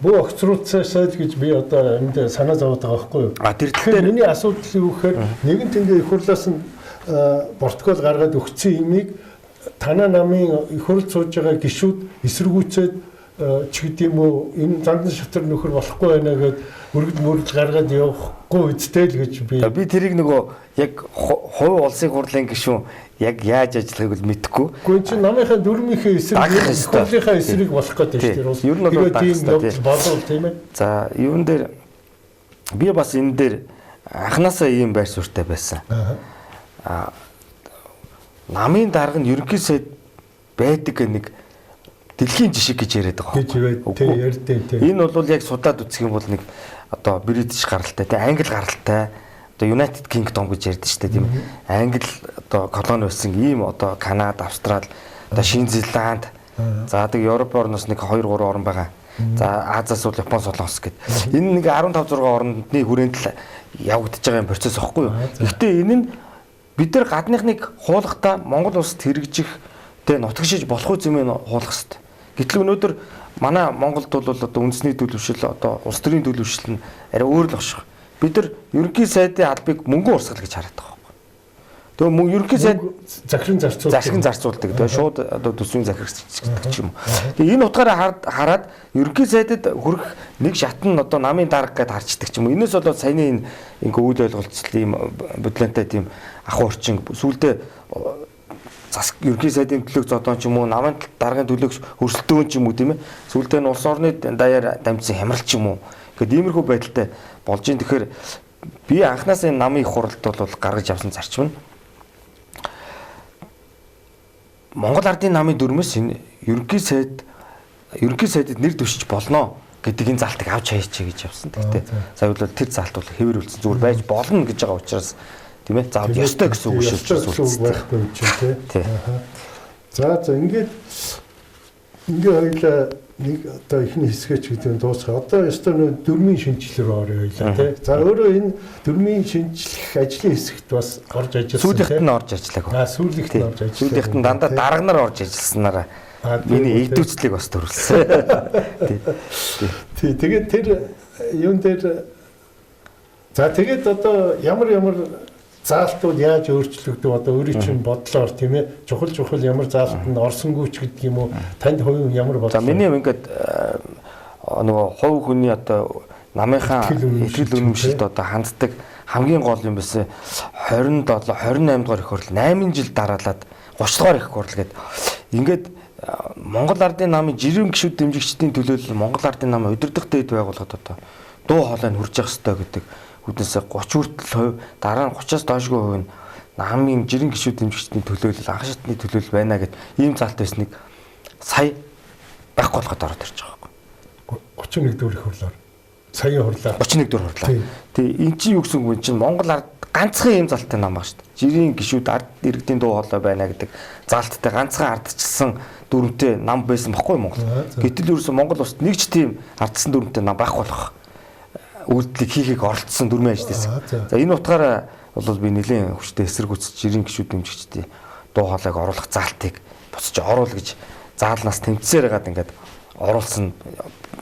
бүх огцруулсан сайд гэж би одоо энд санаа зовоод байгаа байхгүй юу? Тэр тэгэхээр миний асуудал юу гэхээр нэгэн тэндээ их хурлаас нь протокол гаргаад өгсөн имийг танаа намын их хурл сууж байгаа гишүүд эсэргүүцээд ч гэдэг юм уу энэ зандан шатар нөхөр болохгүй байна гэд өргөд мөрдөл гаргаад явахгүй үсттэй л гэж би тэрийг нөгөө яг хувь улсын хурлын гишүүн яг яаж ажиллахыг бол мэдэхгүй. Гэхдээ чинь намынхаа дүрмийнхээ эсрэг хурлынхаа эсрэг болох гэдэг шүү дээ. Ер нь бол тийм явдал болов тийм ээ. За юун дээр би бас энэ дээр анханасаа ийм байр суурьтай байсан. Намын дарга нь ерөнхий сайд байдаг гэх нэг дэлхийн жишг гэж яриад байгаа. Гэж ярьдээ. Энэ бол яг судлаад үзэх юм бол нэг одоо Бритиш гаралтай, тэ Англи гаралтай, одоо United Kingdom гэж ярьдэн шүү дээ, тийм ээ. Англи одоо колони байсан ийм одоо Канада, Австрали, одоо Шинэ Зеланд, за тэг Европ орноос нэг 2 3 орн байгаа. За Азиас бол Япон, Солонгос гэд. Энэ нэг 15 6 орны хүрээнд л явагдаж байгаа юм процесс аахгүй юу? Гэхдээ энэ нь бид нар гадныхныг хуулахдаа Монгол улсад хэрэгжих тэ нутагшиж болох үз юм хуулах хэрэгтэй. Гэтэл өнөөдөр манай Монголд бол одоо үндэсний төлөвшил одоо улс төрийн төлөвшил нь арай өөр л багш. Бид нар ерөнхий сайдын албыг мөнгөн урсгал гэж хараад байгаа байхгүй. Тэгээ мөн ерөнхий сайд захиран зарцуулдаг. Тэгээ шууд одоо төсвийн захирагч гэдэг ч юм уу. Тэгээ энэ утгаараа хараад ерөнхий сайдад хүрэх нэг шат нь одоо намын дарга гэдээ харчдаг ч юм уу. Энээс болоод саяны энэ ингээ үйл ойлголцол ийм бодлонтой тийм ахуй орчин сүүлдээ засаг ерөнхий сайдын төлөөх зодон ч юм уу, намын даргын төлөөх өрсөлдөөн ч юм уу тийм ээ. Сүүлдээ нь улс орны даяар дамжсан хямрал ч юм уу. Ингээд иймэрхүү байдалтай болж ин. Тэгэхээр би анханаас энэ намын их хуралд бол гаргаж авсан зарчим нь Монгол Ардын намын дүрмэс энэ ерөнхий сайдад нэр дэвшиж болно гэдэг энэ залтыг авч хаяач гэж явсан. Гэхдээ сая бол тэр залт бол хэвэр үлдсэн зүгээр байж болно гэж байгаа учраас тийм ээ. Заавал ёстой гэсэн үг шүү байхгүй юм чинь тий. За за ингээд ингээ хоёлаа нэг одоо эхний хэсгээч гэдэг нь дуусах. Одоо ёстой нөө дөрмийн шинжилэл рүү орё хоёлаа тий. За өөрөө энэ дөрмийн шинжлэх ажлын хэсэгт бас орж ажилласан. Сүүлийнхэд нь орж ажиллаагүй. Сүүлийнхэд нь орж ажилласан. Сүүлийнхэд нь дандаа дарга нар орж ажилласнараа миний эгдүүцлийг бас төрүүлсэн. Тий. Тий, тэгээд тэр юун дээр за тэгээд одоо ямар ямар заалтууд яаж өөрчлөгдөв одоо өөрийн чинь бодлоор тийм ээ чухал чухал ямар заалт нь орсонгүй ч гэдэг юм уу танд хувийн ямар бодлоо. За миний ингээд нөгөө хувь хүний одоо намынхаа итгэл үнэмшилд одоо ханддаг хамгийн гол юм байсан 27 28 дугаар их хурл 8 жил дараалаад 30 дугаар их хурл гээд ингээд Монгол Ардын намын жирийн гишүүд дэмжигчдийн төлөөлөл Монгол Ардын намын удирдах дээд байгууллагад одоо дуу хоолой нь хүрж явах ёстой гэдэг үүднээс 30 хүртэл хувь дараа нь 30-аас доошгүй хувь нь намын жирийн гишүүд дэмжигчдийн төлөөлөл анх шатны төлөөлөл байна гэд ийм заалт байсныг сая байхгүй болоход ороод ирж байгаа байхгүй. 31 дугаар их хурлаар саяын хурлаар 31 дугаар хурлаар. Тий, эн чинь юу гэсэн үг вэ? Чинь Монгол ард ганцхан ийм залттай нам баг шүү дээ. Жирийн гишүүд ард иргэдийн дуу хоолой байна гэдэг залттай ганцхан ардчилсан дүрмтэй нам байсан баггүй Монгол. Гэтэл ерөөсөн Монгол улсад нэг ч тийм ардсан дүрмтэй нам байхгүй болох үйлдэлийг хийхийг оролцсон дүрмэн ажил байсан. За энэ утгаараа бол би нэлээд хүчтэй эсэргүүцэж жирийн гишүүд дэмжигчдийн дуу хоолойг оруулах заалтыг буцаж оруул гэж заалнаас тэмцсээр хагаад ингээд оруулсан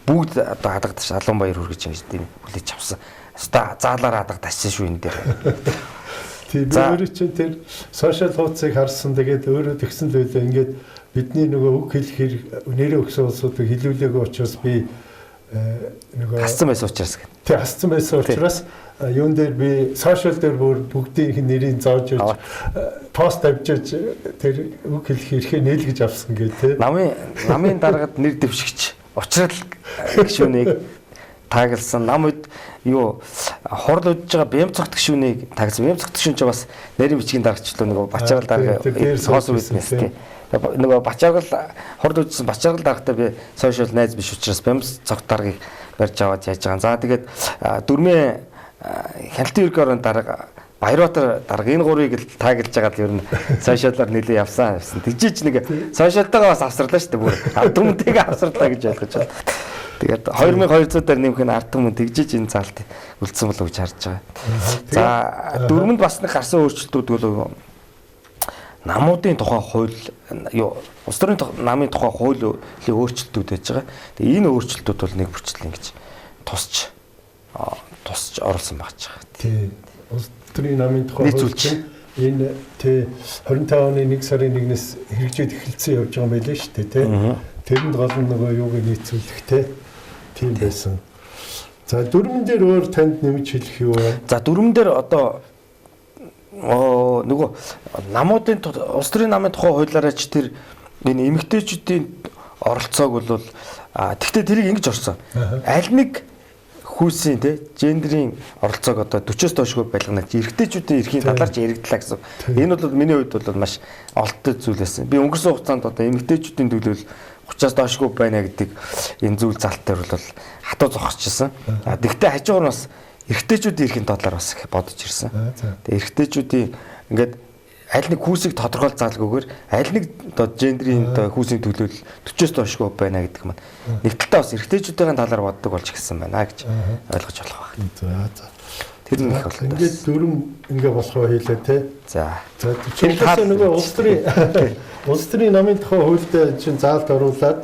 бүгд одоо хадагдаж алуун баяр хүргэж ингэж тийм хүлээж авсан. Өстой заалаар хадагдчихсан шүү энэ дээр. Тийм би өөрөө чинь тэр сошиал хуудсыг харсан тэгээд өөрөө тэгсэн л байлаа ингээд бидний нөгөө үг хэлэх хэрэг нэрээ өгсөн улсуудыг хэлүүлээгүй учраас би нөгөө хассан байсан учраас гэх. Тий хассан байсан учраас юун дээр би сошиал дээр бүр бүгдийнх нь нэрийг зоож өж пост тавьж тэр үг хэлэх эрхээ нээлгэж авсан гэ тий. Намын даргад нэр дэвшигч учрал гишүүнийг таагласан. Нам үед юу хурл үдж байгаа Бямцогт гишүүнийг таагласан. Бямцогт гишүүн ч бас нэрийн бичгийн даргачлаа нөгөө Бачааргал дарга хоос үднэс тий. Нөгөө Бачааргал хурл үдсэн Бачааргал даргатай би сошиал найз биш учраас Бямцогт даргаыг барьж аваад яаж байгаа. За тэгээд дөрмийн хяналтын ерөнхий орны дарга Баярбаатар дарга энэ гурвыг л тааглаж байгаа л ер нь сошиалаар нэлээ явсан явсан. Тэгжиж нэг сошиалтайгаа бас авсарлаа шүү дээ бүр. Ард түмэнтэйгээ авсарлаа гэж ойлгож байна. Тэгээд 2200 дээр нэмэх нь ард түмэн тэгжиж энэ заалт үлдсэн болов гэж харж байгаа. За дөрмөнд бас нэг гарсан өөрчлөлтүүд бол намуудын тухай хууль юу улс төрийн намын тухай хуулийн өөрчлөлтүүд байж байгаа. Тэгээ энэ өөрчлөлтүүд бол нэг бүрчлэл ингэж тусч оруулсан багч байгаа. Тий. Улс төрийн намын тухай хууль чинь энэ тий 25 оны 1 сарын 1-ээс хэрэгжээд эхэлсэн явж байгаа юм байлээ шүү дээ тий. Тэрэнд гол нь нөгөө юуг нийцүүлэх тий. Тийм байсан. За дөрмөн дээр өөр танд нэмж хэлэх юу вэ? За дөрмөн дээр одоо нөгөө намуудын улс төрийн намын тухай хуулиараа ч тэр энэ эмэгтэйчүүдийн оролцоог бол тэгтээ тэрийг ингэж орсон. Аль нэг хүүсийн те гендрийн оролцоог одоо 40-оос доошгүй байлгана гэж эрэгтэйчүүдийн эрхийн талаар ч яригдлаа гэсэн. Энэ бол миний хувьд бол маш олдтой зүйл байсан. Би өнгөрсөн хугацаанд одоо эмэгтэйчүүдийн төлөөлөл 30-аас доошгүй байна гэдэг энэ зүйл залт дээр бол хатуу зогсчихсон. А тэгтээ хажуугаар нь бас эрэгтэйчүүдийн эрхийн талаар бас их бодож ирсэн. Тэгээ эрэгтэйчүүдийн ингээд аль нэг хүүсийг тодорхойлж заалгүйгээр аль нэг одоо гендрийн одоо хүүсийн төлөөлөл 40-оос доошгүй байна гэдэг маань нэг талдаа бас эрэгтэйчүүдийн талаар боддог болж ирсэн байна гэж ойлгож болох байх. За за. Тэр нь их болтой. Ингээд дөрөм ингээ болохоо хийлээ те. За. За тэр нөгөө улс төрийн намын тухай хуульд чинь заалт оруулаад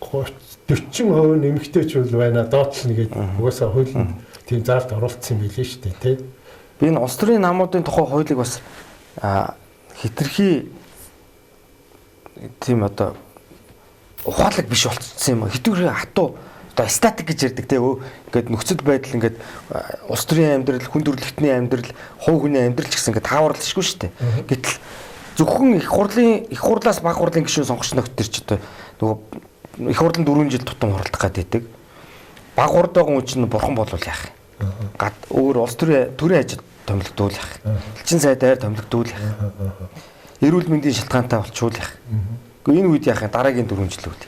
40% нь эмэгтэйчүүд байна доотлно гэдэг угаасаа хуулинд тийм заалт оруулсан юм билээ шүү дээ те. Би энэ улс төрийн намуудын тухай хуулийг бас хитрхи тийм одоо ухаалаг биш болцсон юм. Хитрхи хатуу одоо статик гэж ярьдаг те. Ингээд нөхцөл байдал ингээд улс төрийн амьдрал, хүн төрөлхтний амьдрал, хувь хүний амьдрал ч гэсэн ингээд тааварлашгүй шүү дээ. Гэтэл зөвхөн их хурлаас баг хурлын гишүүн сонгогч нөхдөр ч одоо нөгөө их хурлын 4 жил тутам хуралдах гэдэг. Баг хурд байгаа хүн чинь бурхан болвол яах юм? Гад өөр улс төрийн ажил томилогдуул яах. Элчин сайд айр томилогдуул яах. Эрүүл мэндийн шалтгаантай болчвол яах. Гэхдээ энэ үед яах юм? Дараагийн 4 жил үйл.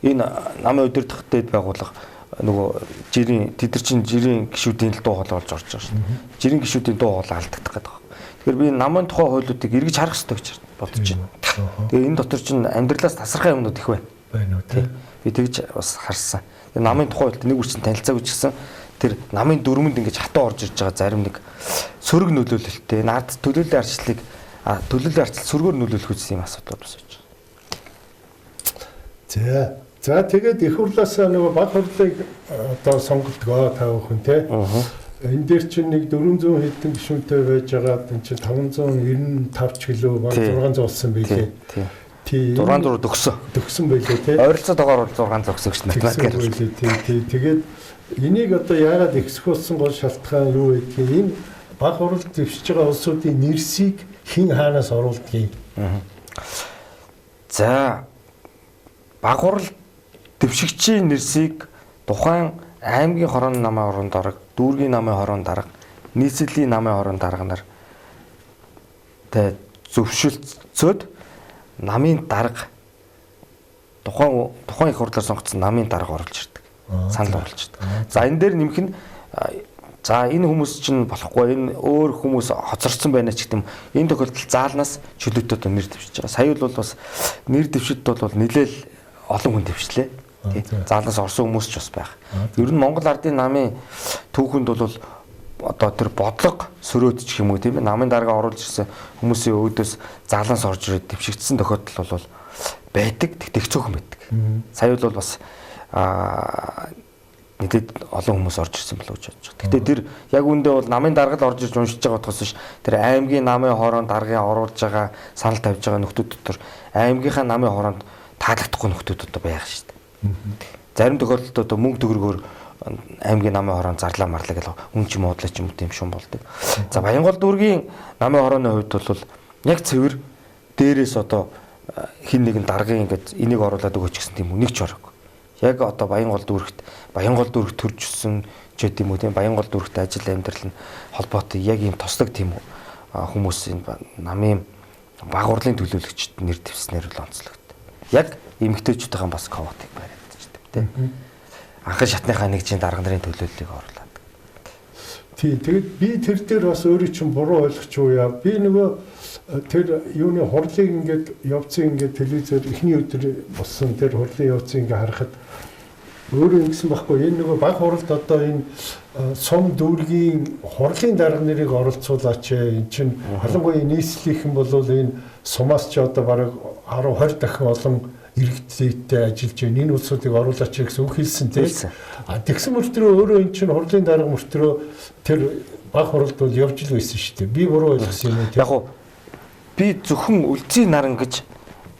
Энэ намын удирдах дэд байгууллага нөгөө жирийн тэд нар чинь жирийн гишүүдийн л дуу хоолой болж орж байгаа шүү дээ. Жирийн гишүүдийн дуу хоолой алдагдах гэдэг байна. Тэгэхээр би намын тухай хуулиудыг эргэж харах хэрэгтэй гэж бодож байна. Тэгээ энэ дотор чинь амьдралаас тасархай юмнууд их байна. Байна уу тий. Би тэгж бас харсан. Тэгээ намын тухай хуульд нэг үрчин танилцаагүй ч гэсэн тэр намын дүрмэнд ингэж хатуу орж ирж байгаа зарим нэг сөрөг нөлөөлөлттэй энэ ард төлөөллийн арчлалыг төлөөллийн арчлал сөргөөр нөлөөлөх гэсэн юм асуудал бас байж байгаа. За тэгээд их хурлаасаа нөгөө баг хурлыг одоо сонголтгоо та бүхэн те. Энэ дээр чинь нэг 400 хэдэн гишүүнтэй байж байгаа энэ чинь 595 ч гэлөө баг 600 болсон байлээ. Тий. 600 төгссөн. Төгссөн байлээ те. Ойролцоогоор бол 600 төгссөн гэж математикаар хэлээ. Тий. Тэгээд энийг одоо яагаад ихсэх болсон гол шалтгаан юу гэдгийг энэ баг хурал дэвшиж байгаа улсуудын нэрсийг хэн хаанаас оруулдгийг. За баг хурал дэвшигчийн нэрсийг тухайн аймгийн хорооны намын хорооны дарга, дүүргийн намын хорооны дарга, нийслэлийн намын хорооны дарга нар тэ зөвшөлдсөд намын дарга тухайн их хурлаар сонгогдсон намын дарга оруулж ирдэг. Санал оруулж ирдэг. За энэ дээр нэмэх нь за энэ хүмүүс чинь болохгүй энэ өөр хүмүүс хоцорсон байна ч гэдэм энэ тохиолдолд заалнаас чөлөөтэй одоо нэр дэвшиж байгаа. Сая бол бас нэр дэвшилт бол нэлээл олон хүн дэвшлээ. Тий. Заалнаас орсон хүмүүс ч бас байх. Ер нь Монгол ардын намын түүхэнд бол одоо тэр бодлого сөрөөд ч юм уу тийм ээ намын дарга оруулж ирсэн хүмүүсийн өөдөөс заалнаас орж ирээд дэвшигдсэн тохиолдол бол байдаг. Тэгтээ цөөхөн байдаг. Сая бол бас нийлээд олон хүмүүс орж ирсэн болов уу гэж бодож байгаа. Гэтэ тэр яг үүндээ бол намын дарга л орж ирж уншиж байгаа утгаас биш. Тэр аймгийн намын хороонд даргын оруулж байгаа, санал тавьж байгаа нөхдүүд дотор аймгийнхаа намын хороонд таалагдахгүй нөхдүүд одоо байх шүү дээ. Зарим тохиолдолд одоо мөнгө төгрөгөөр аймгийн намын хороонд зарлаа марлаа гэл үн ч юм уудлаа ч юм уу тийм шум болдог. За Баянгол дүүргийн намын хорооны хувьд бол яг цэвэр дээрээс одоо хин нэгэн даргын ингээд энийг оруулаад өгөөч гэсэн тийм үнийг ч ороогүй. Яг одоо Баянгол дүүрэгт төрж өссөн ч гэдэм үү тийм Баянгол дүүрэгт ажил амьдрал нь холбоотой яг ийм тослог тийм хүмүүс энэ намын баг хурлын төлөөлөгчд нэр дэвснээр л онцлогдсон. Яг эмэгтэйчүүдийн бас квотыг бариад ч тийм. Анхан шатныхаа нэгжийн дарга нарын төлөөллийг оруулаад. Тий, тэгээд би тэр дээр бас өөрөө чинь буруу ойлгоч уу яа. Би нөгөө тэр юуны хурлыг ингээд явцыг ингээд телевизээр эхний өдөр болсон тэр хурлын явцыг ингээд харахад өөрөө ингэсэн байхгүй. Энэ нөгөө баг хуралд одоо энэ сум дүүргийн хурлын дарга нарыг оролцуулаач. Энэ чинь ялангуяа нийслэлийнхэн бол энэ сумаас ч одоо бараг 10 20 дахин олон иргэдтэй ажиллаж байна. Энэ улсуудыг оруулаач гэсэн үг хэлсэн тийм. А тэгсэн мөртрөө өөрөө энэ чинь хурлын дарга мөртрөө тэр баг хуралд бол явж л байсан шүү дээ. Би буруу ойлгосон юм уу тийм. Яг уу би зөвхөн Үлзий наран гэж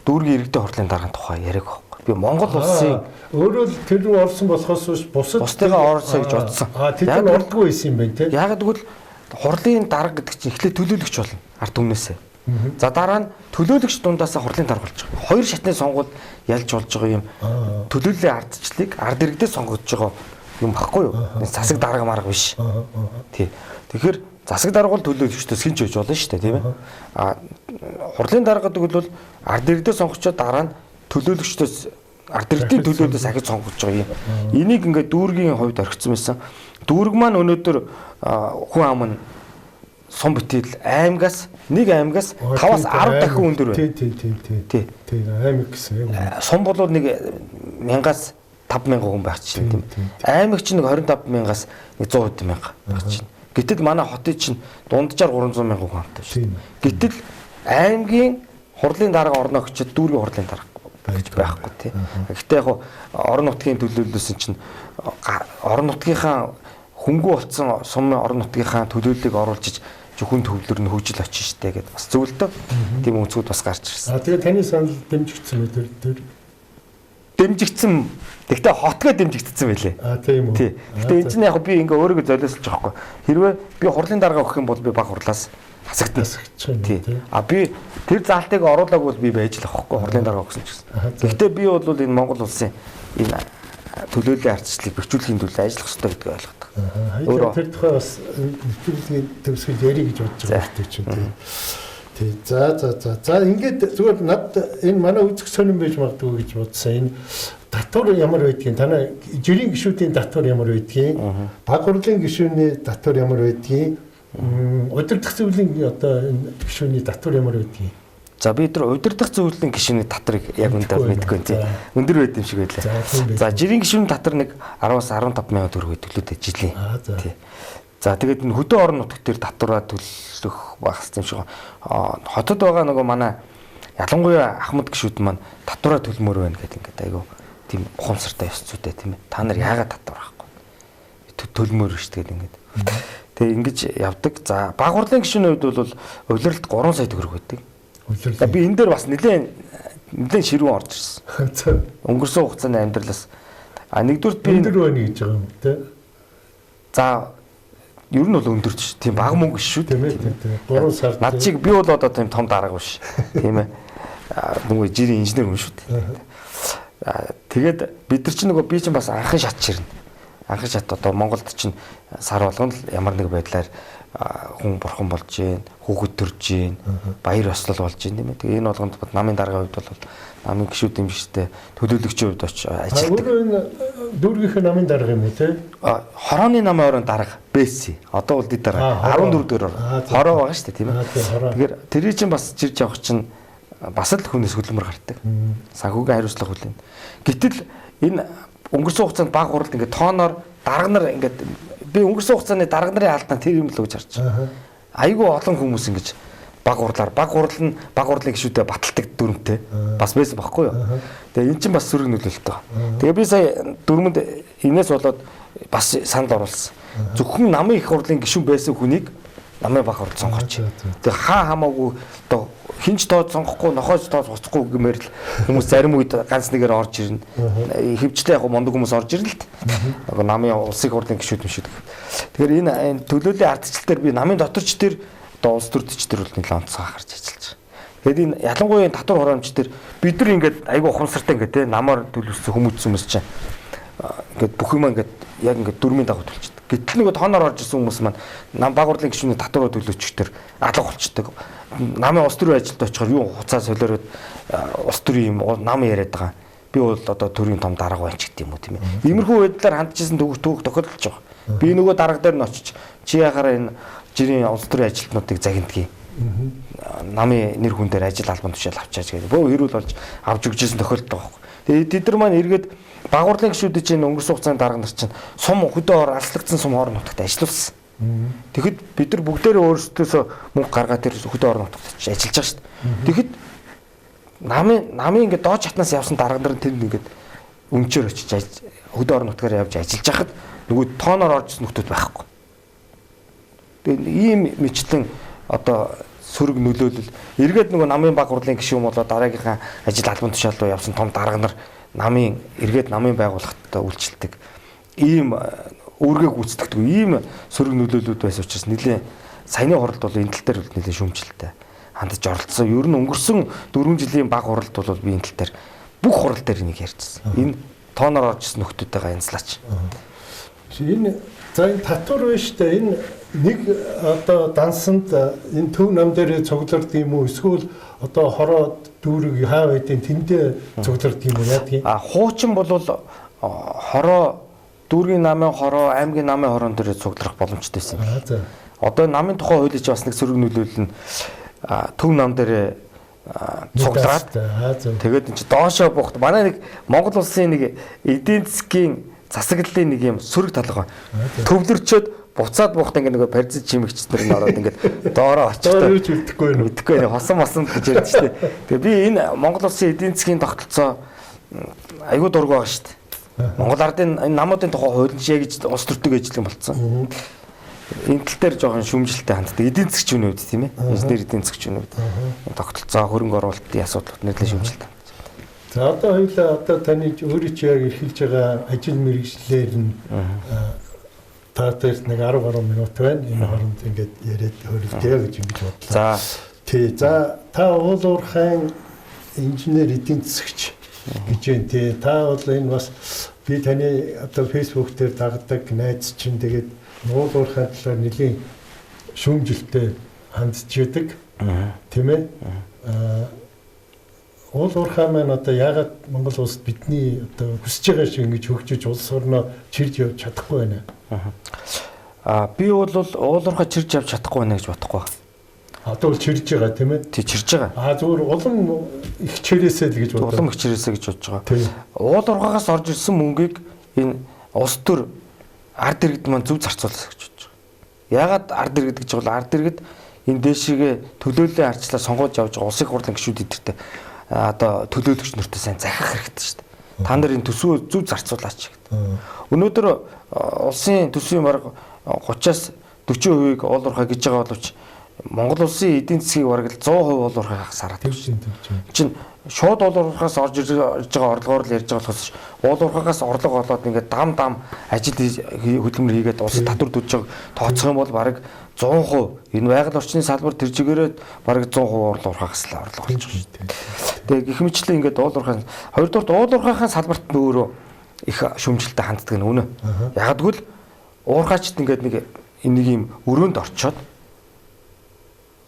дүүргийн иргэдийн хурлын даргын тухай яриаг байхгүй. Би Монгол улсын өөрөө л тэр рүү орсон болохоос биш бусдыгаа орсон гэж бодсон. Тэр нь ордгоо байсан юм байна тийм. Яг тэгвэл хурлын дарга гэдэг чинь эхлээд төлөөлөгч болно ард түмнээсээ. За дараа нь төлөөлөгч дундаасаа хурлын дарга болж байгаа. Хоёр шатны сонгуул ялж болж байгаа юм. Төлөөллийн ардчлалыг ард иргэдээс сонгогдож байгаа юм багхгүй юу? Засаг дарга марга биш. Тий. Тэгэхээр засаг дарга бол төлөөлөгчдөөс хэн ч байж болно шүү дээ, тийм ээ. А хурлын дарга гэдэг бол ард иргэдээс сонгогчоод дараа нь төлөөлөгчдөөс ард иргэдийн төлөөлөөс ахиж сонгогдож байгаа юм. Энийг ингээд дүүргийн хувьд орхисон байсан. Дүүрэг маань өнөөдөр хүн ам нь сум битэл аймгаас нэг аймгаас 5-аас 10 дахин өндөр байна. Тий. Тий, аймаг гэсэн яг. Сум бол нэг 1000-аас 5000 хүн байх чинь тийм. Аймаг чинь нэг 25000-аас нэг 100 мянга байх чинь. Гэтэл манай хотын чинь дунджаар 300 мянган хүн хамттай шүү дээ. Гэтэл аймгийн хурлын дарга орно гэчихэд дүүргийн хурлын дарга гэж байхгүй тий. Гэхдээ яг орон нутгийн төлөөллөөс чинь орон нутгийнхаа хөнгүү болсон сум орон нутгийнхаа төлөөллийг оруулж иж хүн төвлөр нь хөгжил очиж штэ гэдээ бас зөвлөлтөө. Тийм өнцгүүд бас гарч ирсэн. А тэгээ таны санал дэмжигдсэн үү тэр дэмжигдсэн. Тэгтээ хотгоо дэмжигдсэн байлээ. А тийм үү. Тий. Гэтэ энэ чинь яг би ингээ өөрийгөө золиослж байгаа байхгүй. Хэрвээ би хурлын дарга өгөх юм бол би баг хурлаас хасагдана. Тий. А би тэр заалтыг оруулаагүй бол би байж л авахгүй хурлын дарга өгсөн ч гэсэн. Гэхдээ би бол энэ Монгол улсын энэ төлөөллийн ардчлалыг бэхжүүлэхийн төлөө ажиллах ёстой гэдгийг ойлгодог. Өөрөө тэр тухай бас нэвтрүүлгийн төгсгөл ярих гэж бодож байгаа юм чинь тий. Тий. За. За ингээд зүгээр над энэ манай үзэх сонирн байж магадгүй гэж бодсон. Энэ татвар ямар байдгийг, танай жирийн гишүүдийн татвар ямар байдгийг, баг хурлын гишүүний татвар ямар байдгийг, удирдах зөвлөлийн одоо энэ гишүүний татвар ямар байдгийг. За би тэр удирдах зөвлөлийн гишүүний татрыг яг үндэ мэдэхгүй тийм. Өндөр байд юм шиг байлаа. За жирийн гишүүний татвар нэг 10-аас 15 мянган төгрөг төлөөтэй жилийн. Тий. За тэгээд энэ хөдөө орон нутагт тэр татвараа төлөх байх юм шиг. Хотод байгаа нөгөө манай ялангуяа ахмад гишүүд маань татвараа төлмөр байна гэдэг ингээд айгүй Тийм ухамсартай ёс зүйтэй тийм ээ. Та нар яагаад татвар авахгүй? Төлмөр шүү дээ ингээд. Тэгээ ингэж явдаг. За баг хурлын гишүүний хувьд бол улиралд 3 сая төгрөг байдаг. Улирал. Би энэ дээр бас нэлээд ширүүн орж ирсэн. Өнгөрсөн хугацааны амьдралаас нэгдүгürt би өндөр байна гэж байгаа юм те. За ер нь бол өндөр ч тийм бага мөнгө шүү дээ. Тийм ээ. 3 сар. Над чиг би бол одоо тийм том дарга биш. Тийм ээ. Нөгөө жирийн инженер хүн шүү дээ. Тэгээд бид нар чинь нөгөө би чинь бас анхан шат ширнэ. Анхан шат одоо Монголд чинь сар болгоно л ямар нэг байдлаар хүн бурхан болж гин, хүүхэд төрж гин, баяр ёслол болж гин тийм ээ. Тэгээ энэ болгонд намын даргын хувьд бол намын гишүүд дэмжигчтэй төлөөлөгчийн хувьд очиж ажилладаг. Өөрөө энэ дүүргийнх нь намын дарга юм уу те? Хорооны намын орон дарга БС. Одоо бол дэд дарга 14 дэх хороо байгаа шүү дээ тийм ээ. Тэгэхээр тэрий чинь бас чирж явах чинь бас л хүнээс хөдөлмөр гардаг. Санхүүгийн хариуцлага хүлээн. Гэтэл энэ өнгөрсөн хугацаанд баг хуралд ингээд тооноор дарга нар ингээд би өнгөрсөн хугацааны дарга нарын алдаан тэр юм л гэж харж байгаа. Айгүй олон хүмүүс ингэж баг хурлаар баг хурал нь баг хурлын гишүүдээ баталдаг дүрмтэй бас байсан баггүй юу. Тэгээ эн чинь бас сөрөг нөлөөлтөө. Тэгээ би сая дүрмэнд энэс болоод бас санал оруулсан. Зөвхөн намын их хурлын гишүүн байсан хүнийг намын баг хурал сонгооч. Тэгээ хаа хамаагүй одоо хинч тоо сонгохгүй нохойч тоо цоцохгүй гэмээр л хүмүүс зарим үед ганц нэгээр орж ирнэ. Хөвчлээ яг мундаг хүмүүс орж ирнэ л дээ. Намын улсын хурлын гишүүд юм шиг. Тэгэхээр энэ төлөөллийн ардчлал дээр би намын доторч тэр одоо улс төрдөч тэр бол нэлээд онцгой анхаарч ажиллаж байгаа. Тэгээд энэ ялангуяа татвар хураамж дээр бид нар ингээд айгүй ухамсартай ингээд те намаар төлөвлөсөн хүмүүжсэн хүмүүс чинь ингээд бүх юм ингээд яг ингээд дүрмийн дагуу төлчихдөг. Гэтэл нөгөө тооноор орж ирсэн хүмүүс маань нам баг хурлын гишүүний татвараа төлөөчтөр алга болчдөг. Намын улс төрийн ажилд очихоор юу хуцаа солиороод улс төрийн юм нам яриад байгаа. Би бол одоо төрийн том дарга байна ч гэдэг юм уу тийм ээ. Иймэрхүү байдлаар хандчихсан түүх тохиолдолж байгаа. Би нөгөө дарга дээр нь очиж чи яхаараа энэ жирийн улс төрийн ажилтнуудыг загиндгийг. Намын нэр хүн дээр ажил албан тушаал авчаач гэдэг. Бөө хэрүүл болж авч өгчээсэн тохиолдол байгаа байхгүй. Тэгээд тэд нар маань эргээд баг хурлын гишүүдийн чинь өнгөрсөн хугацааны дарга нар чинь сум хөдөө ор алслагдсан сум орон нутагт ажиллуулсан. Тэгэхэд бид нар бүгдээрээ өөрсдөөсөө мөнгө гаргаад тэр хөдөө орон нутагт ажиллаж байгаа шүү дээ. Тэгэхэд намын ингээд доод чатнаас явсан дарга нар тэр ингээд өмчөөр очиж хөдөө орон нутгаар явж ажиллаж байхад нөгөө тооноор орж ирсэн нөхдүүд байхгүй. Тэгээд ийм мэтлэн одоо сөрөг нөлөөлөл эргээд нөгөө намын баг хурлын гишүүн болоо дараагийнхаа ажил албан тушаал руу явсан том дарга нар намын эргээд намын байгууллагаттай үйлчилдэг ийм үүргээ гүйцэтгэдэг ийм сөрөг нөлөөллүүд байсан учраас нэлээд саяны хуралд бол энэ тал дээр нэлээд шүүмжлэлтэй хандаж оролцсон. Ер нь өнгөрсөн 4 жилийн баг хуралд бол би энэ тал дээр бүх хурал дээр энийг ярьжсэн. Энэ тооноор орж ирсэн нөхдүүдтэйгээ янзлаач. Энэ за энэ татвар байна шүү дээ. Энэ нэг одоо дансанд энэ төв нам дээр цуглардаг юм уу эсвэл одоо хороо дүүрэг хаа байдیں тэндээ цуглардаг юм уу яадаг юм? А хуучин бол хороо дүүргийн намын хороо, аймгийн намын хороон дээр цугларах боломжтой байсан юм. Одоо намын тухай хуулийг бас нэг сөрөг нөлөөлөл нь төв нам дээр цуглараад тэгээд энэ чи доошоо буухт манай нэг Монгол улсын нэг эдийн засгийн засаглалын нэг юм сөрөг тал байгаа. Төвлөрчөөд буцаад буухт ингээ нөгөө паразит чимэгч нар нь ороод ингээд доороо очихтой. Юу ч мэдэхгүй байна. Мэдэхгүй байна. Хосон мосон гэж ярьж штэ. Тэгээ би энэ Монгол улсын эдийн засгийн тогтолцоо айгүй дург байгаа штэ. Монгол ардын энэ намуудын тухай хууль жишээ гэж улс төртөг ажиллах юм болцсон. Энэ тал дээр жоохон шүүмжлэлтэй ханддаг. Эдийн засгчийн хувьд тийм ээ. Инженер эдийн засгчийн хувьд тогтолцоо, хөрөнгө оруулалтын асуудлууд нэлээд шүүмжлэлтэй. За одоо хоёлаа одоо таны өөрөө чи яг эрхэлж байгаа ажил мэргэжлээр нь та дээр нэг 10 гаруй минут байна. Энэ хооронд ингээд яриад хөрөлдөё гэж ингэж бодлоо. За тий. За та уул уурхайн инженер эдийн засгч гэж байна тий. Та бол энэ бас би таны одоо Facebook дээр дагдаг найз чинь тэгээд уул уурхайн талаар нэлийн шүүмжлэлтэй хандж яадаг. Тийм ээ. Уул уурхай маань одоо яагаад Монгол улсад бидний одоо хүсэж байгаа шиг ингэж хөгжиж улс орноо чирж явж чадахгүй байна? Би бол уул уурхай чирж явж чадахгүй байна гэж бодохгүй. Одоо бол чирж байгаа тийм ээ? Тий, чирж байгаа. Зүгээр улам их чирээсэй л гэж бодлоо. Улам их чирээсэй гэж бодож байгаа. Уул уурхайгаас орж ирсэн мөнгийг энэ улс төр ард иргэд маань зөв зарцуулах гэж бодож байгаа. Яагаад ард иргэд гэж бол ард иргэд энэ дээшигээ төлөөллийн ардчлаар сонгож явж байгаа улсын хурлын гишүүд эдэртэй одоо төлөөлөгч нартай сайн захих хэрэгтэй шүү дээ. Та нар энэ төсвөө зөв зарцуулаач гэдэг. Өнөөдөр улсын төсвийн бараг 30-аас 40%-ийг уул уурхай гэж байгаа боловч Монгол улсын эдийн засгийг бараг л 100% уул уурхай сараад байна. Чин шууд уул уурхаас орж ирж байгаа орлогоор л ярьж байгаа болохоос уул уурхаагаас орлого олоод ингээд дам ажил хөдөлмөр хийгээд улсад татвар төлж байгааг тооцох юм бол бараг 100%, энэ байгаль орчны салбар тэр чигээрээ бараг 100% уул уурхаагаас л орлого олж байгаа шүү дээ. Тэгээ гэх мэтлэн ингээд уул уурхай, хоёрдугаарт уул уурхайхаа салбарт нь өөрөө их шүүмжлэлтэй ханддаг нь үнэ. Яг тэгвэл уурхайчд ингээд нэг юм өрөөнд орчоод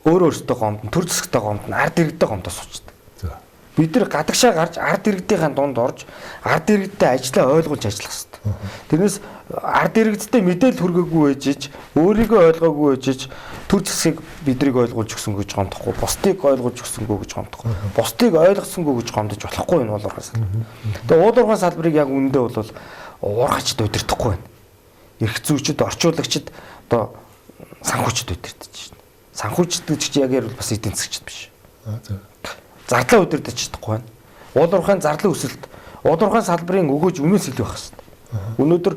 өөрөө өөртөө гомдно, төр зэсгтэй гомдно, ард иргэдтэй гомдоо суучдаг. Бид нар гадагшаа гарч ард иргэдийн дунд орж ард иргэдтэй ажлаа ойлгуулж ажиллах хэрэгтэй. Тэрнээс ард иргэдтэй мэдээлэл хүргээгүй байж ич, өөрийгөө ойлгоогүй байж ич төр зэсгийг бидрийг ойлгуулж өгсөнгөө гэж гомдохгүй, бусдыг ойлгуулж өгсөнгөө гэж гомдохгүй, бусдыг ойлгосонгүй гэж гомдож болохгүй энэ уул уурхай салбар. Тэгээ уул уурхай салбарыг яг үнэндээ бол уурхачд удирдахгүй байна. Эрх зүйчд, орчуулагчид, одоо санхүүчд удирдах байна. Санхүүчд гэж чи яг ярил бас эдийн засгчд биш. Зардлаа удирдах чадахгүй байна. Уул уурхайн зарлын өсөлт, уул уурхайн салбарын өгөөж үнээс илүү байх хэрэгтэй. Өнөөдөр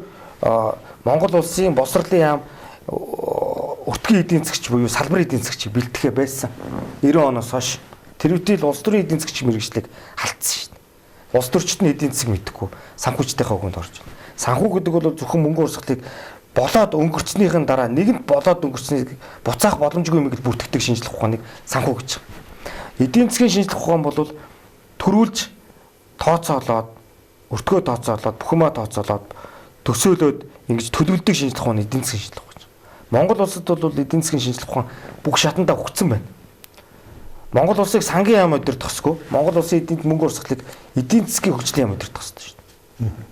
Монгол улсын боловсролын яам өртгийн эдийн засгч буюу салбарын эдийн засгчийг бэлтгэхэ байсан. 90 оноос хойш тэр үеийн улс төрийн эдийн засгч мэргэжлийг халтсан шүү дээ. Улс төрчд нь эдийн засаг мэдэхгүй санхүүчдийнхээ өгөнд орж байна. Санхүү гэдэг бол зөвхөн мөнгө урсгалыг болоод өнгөрцнийхэн дараа нэгэнт болоод өнгөрцнийг буцаах боломжгүй юм гэж бүртгэдэг шинжлэх ухааныг санхүү гэж байгаа. Эдийн засгийн шинжлэх ухаан бол төрүүлж тооцоолоод, өртгөө тооцоолоод, бүхэмаа тооцоолоод, төсөөлөөд ингэж төлөвлөдөг шинжлэх ухаан эдийн засгийн шинжлэх ухаан. Монгол улсад бол эдийн засгийн шинжлэх ухаан бүх шатандаа өгцөн байна. Монгол улсыг сангийн яам удирдах ёсгүй. Монгол улсын эдийн мөнгө урсгалыг эдийн засгийн хөгжлийн яам удирдах ёстой шүү дээ.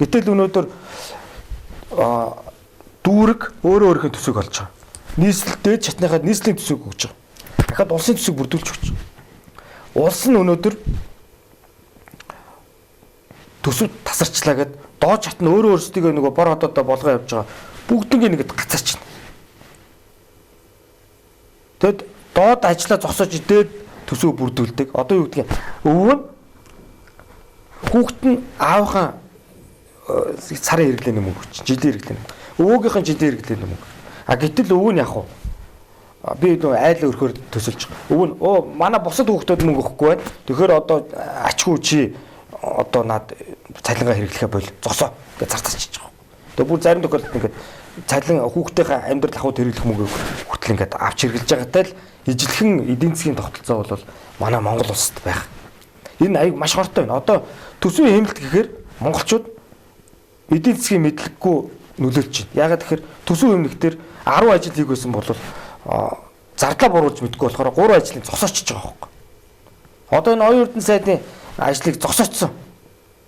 Гэтэл өнөөдөр дүүрэг өөрөө өөрийнхөө төсвийг олж байгаа. Нийслэл дээд шатныхаа нийслэлийн төсвийг өгч байгаа. Дахиад улсын төсвийг бүрдүүлж өгч байгаа. Улс нь өнөөдөр төсөв тасарчлаа гэд доод шат нь өөрөө өөрсдийгөө нөгөө бор хотоодоо болгоо явж байгаа. Бүгднийг нэгэд гацаачихна. Тэгэд доод ажлаа зогсоож дээд төсөв бүрдүүлдэг. Одоо юу гэдгийг өвөө нь хүүхэд нь аавынхаа сарын хэрэглээний мөнгө өгч, жилийн хэрэглээний мөнгө. Өвөөгийнхэн жилийн хэрэглээний мөнгө. А гэтэл өвөө нь яг уу би нөгөө айл өрхөөр төсөлж байгаа. Өвөө нь оо манай бусад хүүхдүүд мөнгө өгөхгүй байна. Тэгэхээр одоо ачгүй чи одоо над цалингаа хэрэглэхээ бол зогсоо гэж зарцаачих байгаа. Тэгээ бүр зарим тохиолдолд ингээд цалин хүүхдийнхээ амьдрал ахуйд хэрэглэх мөнгөийг хүртэл ингээд авч хэрэглэж байгаатай л ижилхэн эдийн засгийн тогтолцоо бол манай Монгол улсад байх. Энэ аяг маш хортой байна. Одоо төсвийн хэмнэлт гэхээр монголчууд эдийн засгийн мэдлэггүй нөлөөлж байна. Яагаад гэхээр төсвийн хэмнэлтээр 10 ажил хийх байсан бол зардлаа буруулж мэдгүй болохоор 3 ажлыг зогсоочж байгаа байхгүй. Одоо энэ оюун эрдэнэ сайдын ажлыг зогсоочсон.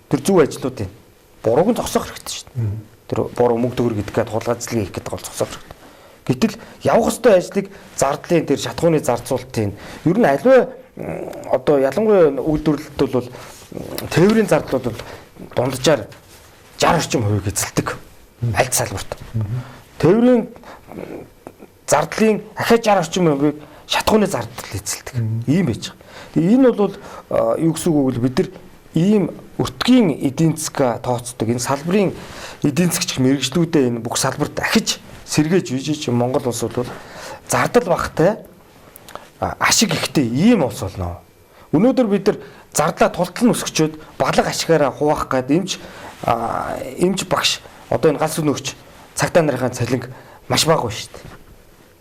Тэр зөв ажлуудын бурууг нь зогсоох хэрэгтэй шүү дээ. Тэр буруу мөнгө төгрөг идэх гээд хулгай эзлэгээ хийх гэдэг бол зогсоох хэрэгтэй. Гэтэл явах ёстой ажлыг зардлын тэр шатхууны зарцуулалтын ер нь аливаа одоо ялангуяа үйлдвэрлэлд бол тээврийн зардал бол дунджаар 60 орчим хувийг эзэлдэг. Аль салбарт. Тээврийн зардлын ахиад 60 орчим хувийг шатхууны зардал эзэлдэг. Ийм байж байгаа. Тэгээ энэ бол юу гэсэн үг вэ? Бид нар ийм өртгийн эдийн засгаа тооцдог. Энэ салбарын эдийн засгч мэргэжлүүдээ энэ бүх салбарт ахиж сэргээж үйжиж Монгол улс бол зардал багтай ашиг ихтэй ийм улс болно. Өнөөдөр бид нар зардлаа тултал нь өсгчөөд балга ашигаараа хуваах гээд эмч багш одоо энэ галс өнөөгч цагтаа нарынхаа цалинг маш бага байна шүү дээ.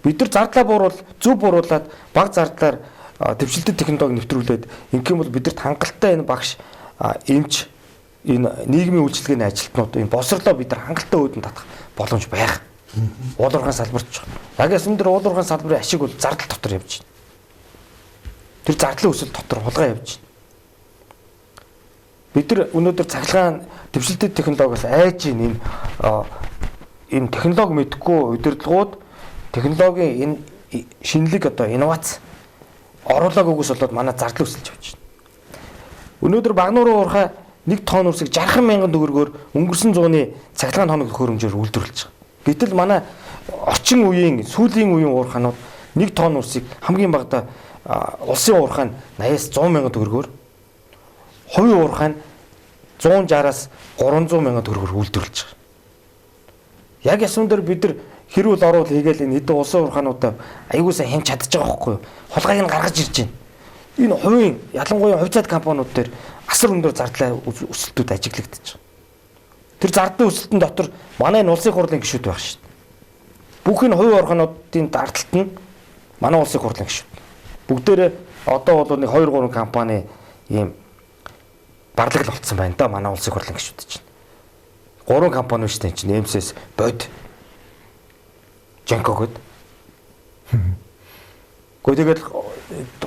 Бид нар зардлаа бууруул зөв бууруулад баг зардлаар дэвшилтэт технологи нэвтрүүлээд ингэх юм бол бидэрт хангалттай энэ багш эмч энэ нийгмийн үйлчилгээний ажилтнууд энэ боловсрлоо бид нар хангалттай үүдэн татах боломж байх. Уул уурхайн салбарт ч. Яг ясан дээр уул уурхайн салбарын ашиг бол зардал дотор явж байна. Тэр зардлын өсөлт дотор хулгай явж байна. Бид нар өнөөдөр цахилгаан дэвшилтэт технологиос айж ийн энэ технологи мэдхгүй удирдлагууд технологийн энэ шинэлэг одоо инновац оруулаагүйгээс болоод манай зардал өсөлж явж байна. Өнөөдөр Багнуурын уурхай 1 тонн үрсийг 60 мянган төгрөгөөр өнгөрсөн зууны цахилгаан тоног төхөөрөмжөөр үйлдвэрлэж байгаа. Гэтэл манай орчин үеийн сүүлийн үеийн уурхаанууд 1 тонн үрсийг хамгийн багадаа улсын уурхай нь 80-аас 100 мянган төгрөгөөр, хувийн уурхай нь 160-аас 300 мянган төгрөгөөр үйлдвэрлэж байгаа. Яг ясван дээр бид нар хэрүүл оруул хийгээл энэ хэдэн улсын хуурхаануудаа аягүй сайн хянч чадж байгаа байхгүй юу? Хулгайг нь гаргаж ирж байна. Энэ хувийн ялангуяа хувьцаат компаниуд дээр асар өндөр зардлаа өсөлтүүд ажиглагдаж байгаа. Тэр зардлын өсөлтөн дотор манай энэ улсын хурлын гишүүд байх шүү дээ. Бүх энэ хувийн орхоноодын дардалт нь манай улсын хурлын гишүүд. Бүгдээрээ одоо бол нэг 2 3 компани ийм барлаг л болцсон байна да манай улсын хурлын гишүүд чинь. 3 компани шүү дээ чинь MCS бод Женко гэд. Гэхдээ тэгэл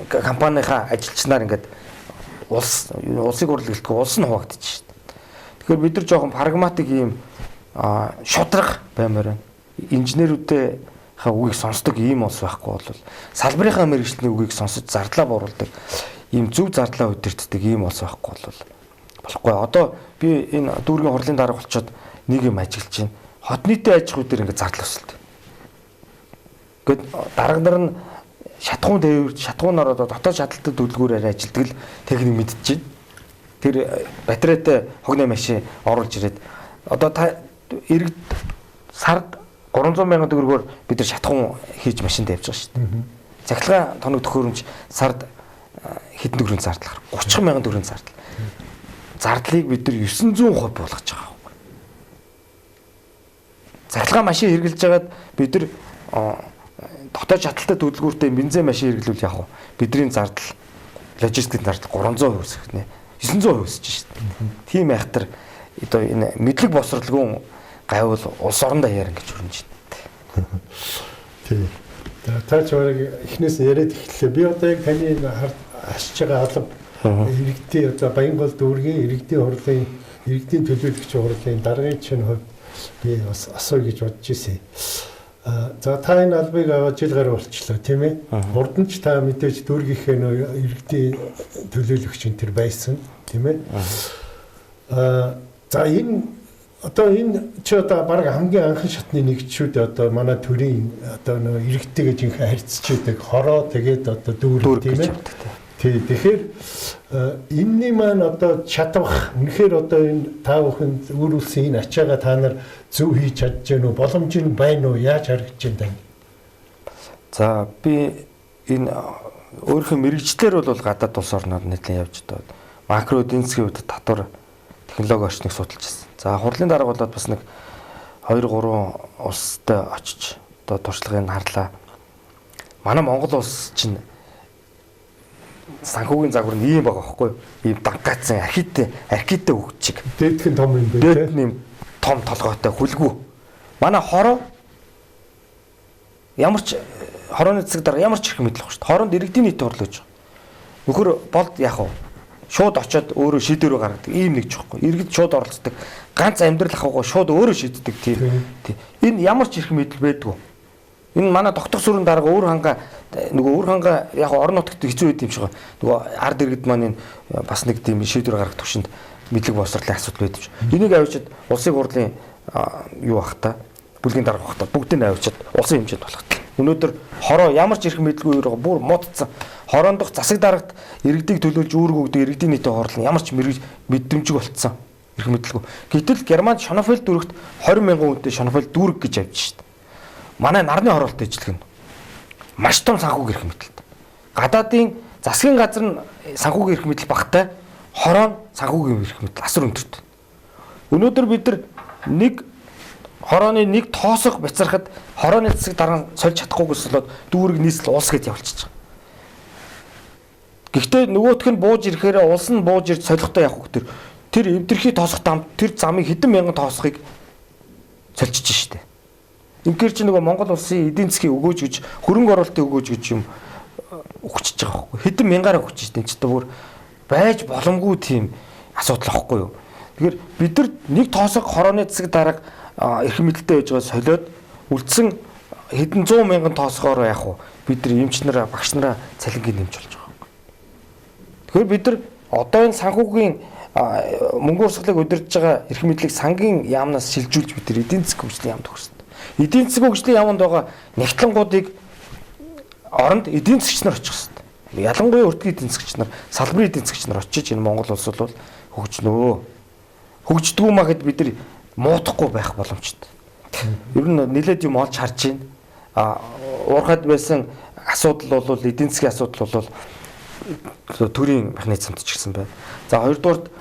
компанийнхаа ажилчнаар ингээд улсыг хурл гэлтгүй улс нь хуваагдчих шүү дээ. Тэгэхээр бид нар жоохон прагматик ийм шудраг баймаар байна. Инженерүүдээ ха үгийг сонсдог ийм улс байхгүй бол салбарынхаа мэргэжилтний үгийг сонсож зардлаа бууруулдаг ийм зөв зардлаа удирддаг ийм улс байхгүй бол болохгүй. Одоо би энэ дүүргийн хурлын дарга болчоод нэг юм ажиглаж байна. Хот нийтийн аж ахуй дээр ингээд зардал өсөлт. Ингээд дарга нар нь шатхуун тээвэр шатхуунаар одоо дотоод шатлалтай төлөвлөгөөрөөр ажилтдаг л техник мэдчихэв. Тэр батарейтай хогны машин оруулж ирээд одоо та иргэд сард 300 мянган төгрөгөөр бид нар шатхуун хийж машинд явж байгаа шүү дээ. Цахилгаан тоног төхөөрөмж сард хэдэн төгрөгийн зардал гарах? 30 мянган төгрөгийн зардал. Зардлыг бид нар 900% болгож байгаа байхгүй. Цахилгаан машин хэрэглэж байгаад бид нар дотоод шатлалтай төлөвлөгөөртэй бензин машин хэрэглүүл яг уу бидний зардал логистикийн зардал 300% өсөх нэ 900% өсөж шүү дээ. Тийм айхтар одоо энэ мэдлэг босролгүй гайвал улс орондоо яаран гэж хүрнэж байна. Тийм. Та ч бараг эхнээс нь яриад эхэллээ. Би одоо яг таны хашиж байгаа алба иргэдийн одоо Баянгол дүүргийн иргэдийн хурлын иргэдийн төлөөлөгч хурлын даргын чинь хувьд би бас асууя гэж бодож ирсэн. За та энэ албыг аваад жил гаруй болчлоо тийм ээ. Урд нь ч та мэдээж дүүргийнхээ нөө иргэдийн төлөөлөгч энэ төр байсан тийм ээ. За энэ одоо энэ чи одоо баг хамгийн анхан шатны нэг ч шүү дээ. Одоо манай төрийн одоо нөө иргэдтэйгээ жинхэнэ харьцаж идэг хороо тэгээд одоо дүүрэг тийм ээ. Тий, тэгэхээр энэний маань одоо чадвах үнэхээр одоо энэ та бүхэнд үүрүүлсэн энэ ачаагаа та нар зөв хийж чадж гэнэ үү? Боломж нь байна уу? Яаж харагдаж байна танд? За би энэ өөрийнхөө мэрэгчлэр бол гадаад улс орноор нэлээд явж одоо макро эдийн засгийн хувьд татвар технологи орчныг судалж байсан. За хурлын дарга болоод бас нэг 2 3 улстай очиж одоо туршлагыг харлаа. Манай Монгол улс чинь санхүүгийн загвар нь ийм байгаа байхгүй юу? Ийм дангаацсан архиттэй өгчиг. Дээдх нь том юм байна. Дээд нь ийм том толгойтой хүлгүү. Манай хороо ямар ч хорооны засаг дарга ямар ч хэрэг мэдлэх шүү дээ. Хороонд иргэдийн нийт хурлаж байгаа. Нөхөр болд яах вэ? Шууд очиод өөрөө шийдвэрээ гаргадаг. Ийм нэг жоохгүй. Иргэд шууд оролцдог. Ганц амьдрал ахуйгаа шууд өөрөө шийддэг тийм. Энэ ямар ч хэрэг мэдэл байдгүй. Энэ манай тогтох сүрэн дарга өөр ханга нөгөө өөр ханга яг орон нутагт хэцүү байд юм шиг. Нөгөө ард иргэд маань энэ бас нэг тийм шийдвэр гаргах төвшөнд мэдлэг боловсролын асуудал байдаг юм шиг. Энийг авчид улсын хурлын юу бах та бүлгийн дарга бах та бүгдийг нь авчид улсын хэмжээнд болох. Өнөөдөр хороо ямар ч эрх мэдлгүй юу бүр муудсан. Хороондох засаг даргад иргэдийг төлөөлж үүрэг өгдөг иргэдийн нийтийн хурал нь ямар ч мэдрэмжиг болцсон. Эрх мэдлгүй. Гэтэл Германд Шонофелд дүүрэгт 20 мянган хүнтэй Шонофелд дүүрэг гэж авч шít. Манай нарны хороолт ижлэх нь маш том санхүүгийн эрх мэдэлт. Гадаадын засгийн газар нь санхүүгийн эрх мэдэл багтай, хороо нь санхүүгийн эрх мэдэл асар өндөрт. Өнөөдөр бид нар нэг хорооны нэг тоосох бяцрахад хорооны засаг дараа нь сольж чадахгүйгээс болоод дүүрэг нийслэл улс гэж явуулчихж байгаа. Гэхдээ нөгөөх нь бууж ирэхээр улс нь бууж ирж солихтой явах хөтөр тэр эвдэрхий тоосох дам тэр замыг хэдэн мянган тоосохыг сольчиж штэ. Ингээр чи нөгөө Монгол улсын эдийн засгийн өгөөж гэж хөрөнгө оруулалтын өгөөж гэж юм өгчөж байгаа байхгүй. Хэдэн мянгаараа өгчөж штэ. Энд чи бүр байж боломгүй тийм асуудал байхгүй юу. Тэгэхээр бид нар нэг тоосох хорооны засаг дарга эрх мэдэлтэй байж байгаа солиод үлдсэн хэдэн зуун мянган тоосгоор яах вэ? Бид нар эмч нараа багш нараа цалингийн нэмж болж байгаа байхгүй. Тэгэхээр бид нар одоо энэ санхүүгийн мөнгө урсгалыг удирдах байгаа эрх мэдлийг сангийн яамнаас шилжүүлж бид нар эдийн засгийн хөгжлийн яамд хүрсэн. Эдийн засгийн хөгжлийн яамд байгаа нягтлангуудыг оронд эдийн засгч нар очих хэрэгтэй. Ялангуяа өртгийн эдийн засгч нар, салбарын эдийн засгч нар очиж энэ Монгол улс бол хөгжнөө. Хөгждгүү маа гэд бид нар муудахгүй байх боломжтой. Ер нь нэлээд юм олж харж байна. Уурхад байсан асуудал бол эдийн засгийн асуудал бол төрийн механизмд ч гэсэн байна. За хоёрдугаарт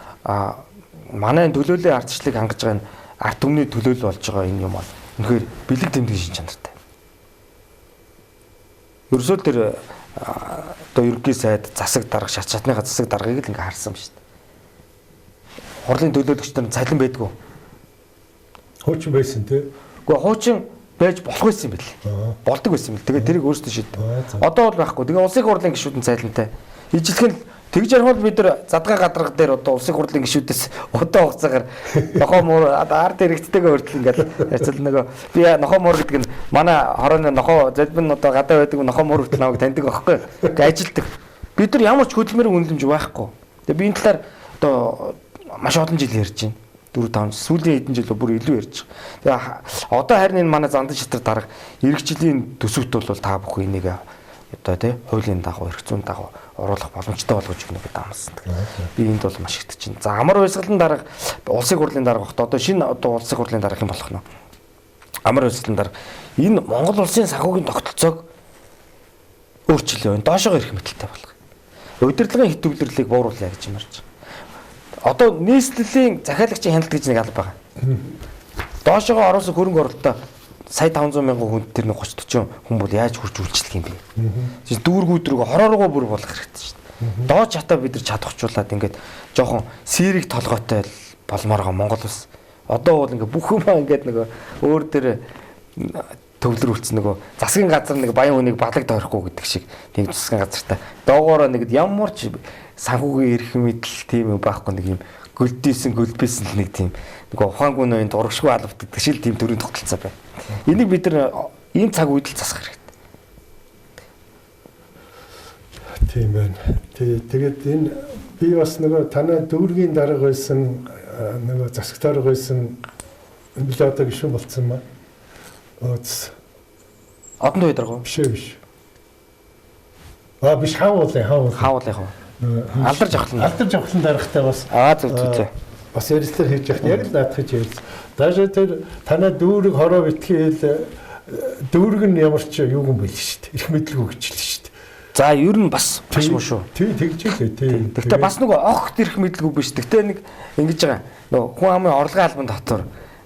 манай төлөөллийн ардчлалыг хангаж байгаа энэ ард түмний төлөөлөл болж байгаа энэ юм бол үнэхээр бэлэг тэмдэг шин чанартай. Ерөөсөө тэр одоо ерөнхий сайд засаг дарга шат шатныхаа засаг даргаыг л ингээ харсан шүү дээ. Хурлын төлөөлөгч нар цалин байдгүй. Хуучин байсан тий. Үгүй хуучин байж болох байсан юм бэл. Болдог байсан юм бэл. Тэгээ тэрийг өөрсдөө шийддэг. Одоо бол байхгүй. Тэгээ улсын хурлын гишүүд нь цалинтай. Ижилхэн л тэгж ярих бол бид нар задгаа гадраг дээр одоо улсын хурлын гишүүдээс удаан хугацаагаар нохоо муур ард иргэдтэйгээ хүртэл ингээл ярьцал нөгөө би нохоо муур гэдэг нь манай хорооны нохоо залбин одоо гадаа байдаг нохоо муур хүртэл намайг таньдаг байхгүй. Ингээ ажилтдаг. Бид нар ямар ч хөдөлмөрийн үнэлэмж байхгүй. Тэгээ би энэ талаар одоо маш олон жил ярьж байна. 4 5 сүүлийн хэдэн жил бүр илүү ярьж байгаа. Тэгээ одоо харин энэ манай зандан шатар дарга эх жилийн төсөвт бол та бүхэн энийг одоо тий хуулийн дагуу эрх зүйн дагуу оруулах боломжтой болгож өгнө гэдэг амласан. Би энд бол маш их чинь. За амар хувьсгалан дарга улсын хурлын дарга багт одоо шинэ одоо улсын хурлын дарга юм болох нь. Амар хувьсгалан дарга энэ Монгол улсын санхүүгийн тогтолцоог өөрчлөе. Доошоо ирэх мэтэлтэй болох. Удирдлагын хэт төвлөрлийг бууруулъя гэж юм ярьж байгаа. Одоо нийслэлийн захиалагчийн хяналт гэж нэг алба байгаа. Доошогоо оруулсан хөрөнгө оруулалтаа сая 500 мянган хүнд тэр нэг 30 40 хүн бол яаж хурж үйлчлэх юм бэ? Дүүргүүд рүү хороо руугаа бүр болох хэрэгтэй шүү дээ. Доод чатаа бид нар чадахчуулаад ингээд жоохон сэрэг толгойтой болмоор байгаа Монгол улс. Одоо бол ингээд бүх юм ингээд нөгөө өөр дээр төвлөрүүлсэн нөгөө засгийн газар нэг баян хүнийг балаг тойрохгүй гэдэг шиг тийм засгийн газартай. Доогоороо нэг ямар ч санхүүгийн эрх мэдэл тийм юм байхгүй нэг юм гөлдийсэн гөлбийсэн л нэг тийм нөгөө ухаангүй ноён дурагшгүй албат гэдэг шиг тийм төрийн тогтолцоо байна. Энийг бид нар ийм цаг үед л засах хэрэгтэй. Тийм байна. Тэгээд энэ би бас нөгөө танай дүүргийн дарга байсан нөгөө засаг дарга байсан би одоо гишүүн болцсон маа. Одон тоо дарга уу? Биш биш. Биш хаан уулын. Хаан уулын хаа. Алдар жавхлан. Алдар жавхлан даргатай бас. Зөв. Бас ярилцлага хийж яхад яг л наадах гэж ярьсан. Даашаа тэр танай дүүрэг хороо битгий хэл дүүрэг нь ямар ч юу юм байл шүү дээ. Эрх мэдэлгүй гэж л шүү дээ. За ер нь бас маш муу шүү. Тий тэгж лээ тий. Гэхдээ бас нөгөө огт эрх мэдэлгүй биш. Гэхдээ нэг ингэж байгаа. Нөгөө хүн амын орлогын албан дотор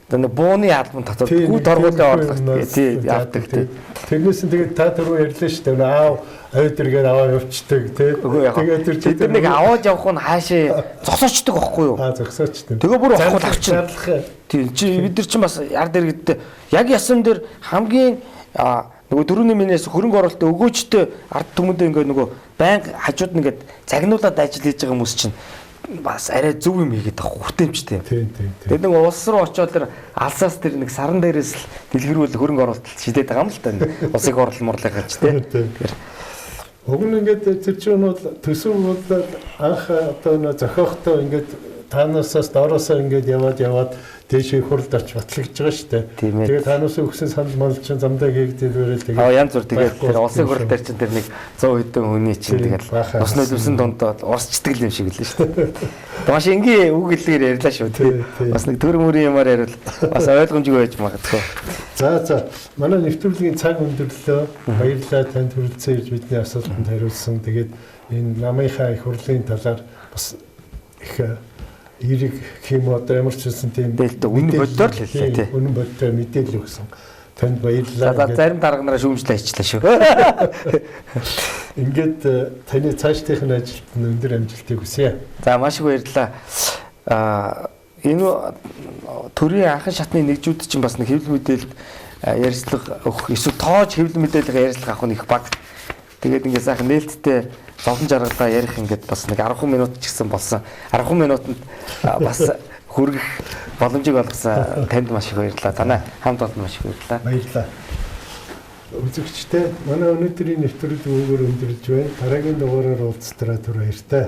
одоо нэг бууны албан дотор гүү торгуулийн орлого тий явдаг тий. Тэрнээс нь тэгээд та түрүү ярьлаа шүү дээ. Аав ойдргээр аваа явцдаг тий. Тэгээд тэр чинь бид нэг аваад явах нь хаашаа зогсоочдөг байхгүй юу? Зогсоочдөг. Тэгээ бүр авахгүй авчин. Тий чи бид нар чинь бас ард иргэдтэй яг ясан дээр хамгийн нөгөө дөрөвний минээс хөрөнгө оруулалтын өгөөчтэй ард түмэндээ ингээ нөгөө байнга хажууд нь ингээд загнуулаад ажил хийж байгаа хүмүүс чинь бас арай зөв юм хийгээд байгаа хүртээмжтэй. Тийм. Тэгээд нэг улс руу очиод тэр алсаас тэр нэг саран дээрээс л дэлгэрүүл хөрөнгө оруулалт шидээд байгаа юм л та. Улсын хурлын мурлыг гарч тий. Тэгэхээр уг нь ингээд тэр чинь бол төсөв бол анх одоо нөө зохиохдоо ингээд танаасаас доороосоо ингээд яваад дээшээ хуралд очиж батлагдж байгаа шүү дээ. Тэгээд таанаас өгсөн санал мал чинь замдаа хийгдээд барайл тэгээд янз бүр тэгээд тэр улсын хурал дээр чинь тэр нэг 100 хэдэн хүний чинь тэгээд ус нөлөвсөн дунд урсчдаг юм шиг л шүү дээ. Маш энгийн үг хэллэгээр ярьлаа шүү тий. Бас нэг төр мөрийн юмар ярил бас ойлгомжгүй байж магадгүй. За манай нэвтрүүлгийн цаг өндөрлөө. Баярлалаа танд хүрэлцэн ирж бидний асуултанд хариулсан. Тэгээд энэ намынхаа их хурлын талаар бас их эрэг хэм одоо ямар ч байсан тийм үнэн боддоор л хэллээ тий. Үнэн боддоор мэдээлэл өгсөн. Танд баярлалаа. За зарим дарга нараа шүүмжлээ хийчлээ шүү. Ингээд таны цаашдынх нь ажилд нь өндөр амжилтыг хүсье. За маш их баярлалаа. Энэ төрийн анхан шатны нэгжүүд чинь бас нэг хэвлэл мэдээлэлд ярилцлага өгөх эсвэл тоож хэвлэл мэдээллийн ярилцлага авах нь их баг. Тэгээд ингээд сайхан нээлттэй зовлон жаргалаа ярих ингээд бас нэг 10 минут ч гэсэн болсон. 10 минутанд бас хүргэх боломжийг олгосон танд маш их баярлалаа. Танай хамт олон маш их баярлалаа. Баярлалаа. Үзэгчдээ манай өнөөдрийн нэвтрүүлэг үүгээр өндөрлж байна. Дараагийн дугаараар уулзтараа түр баяртай.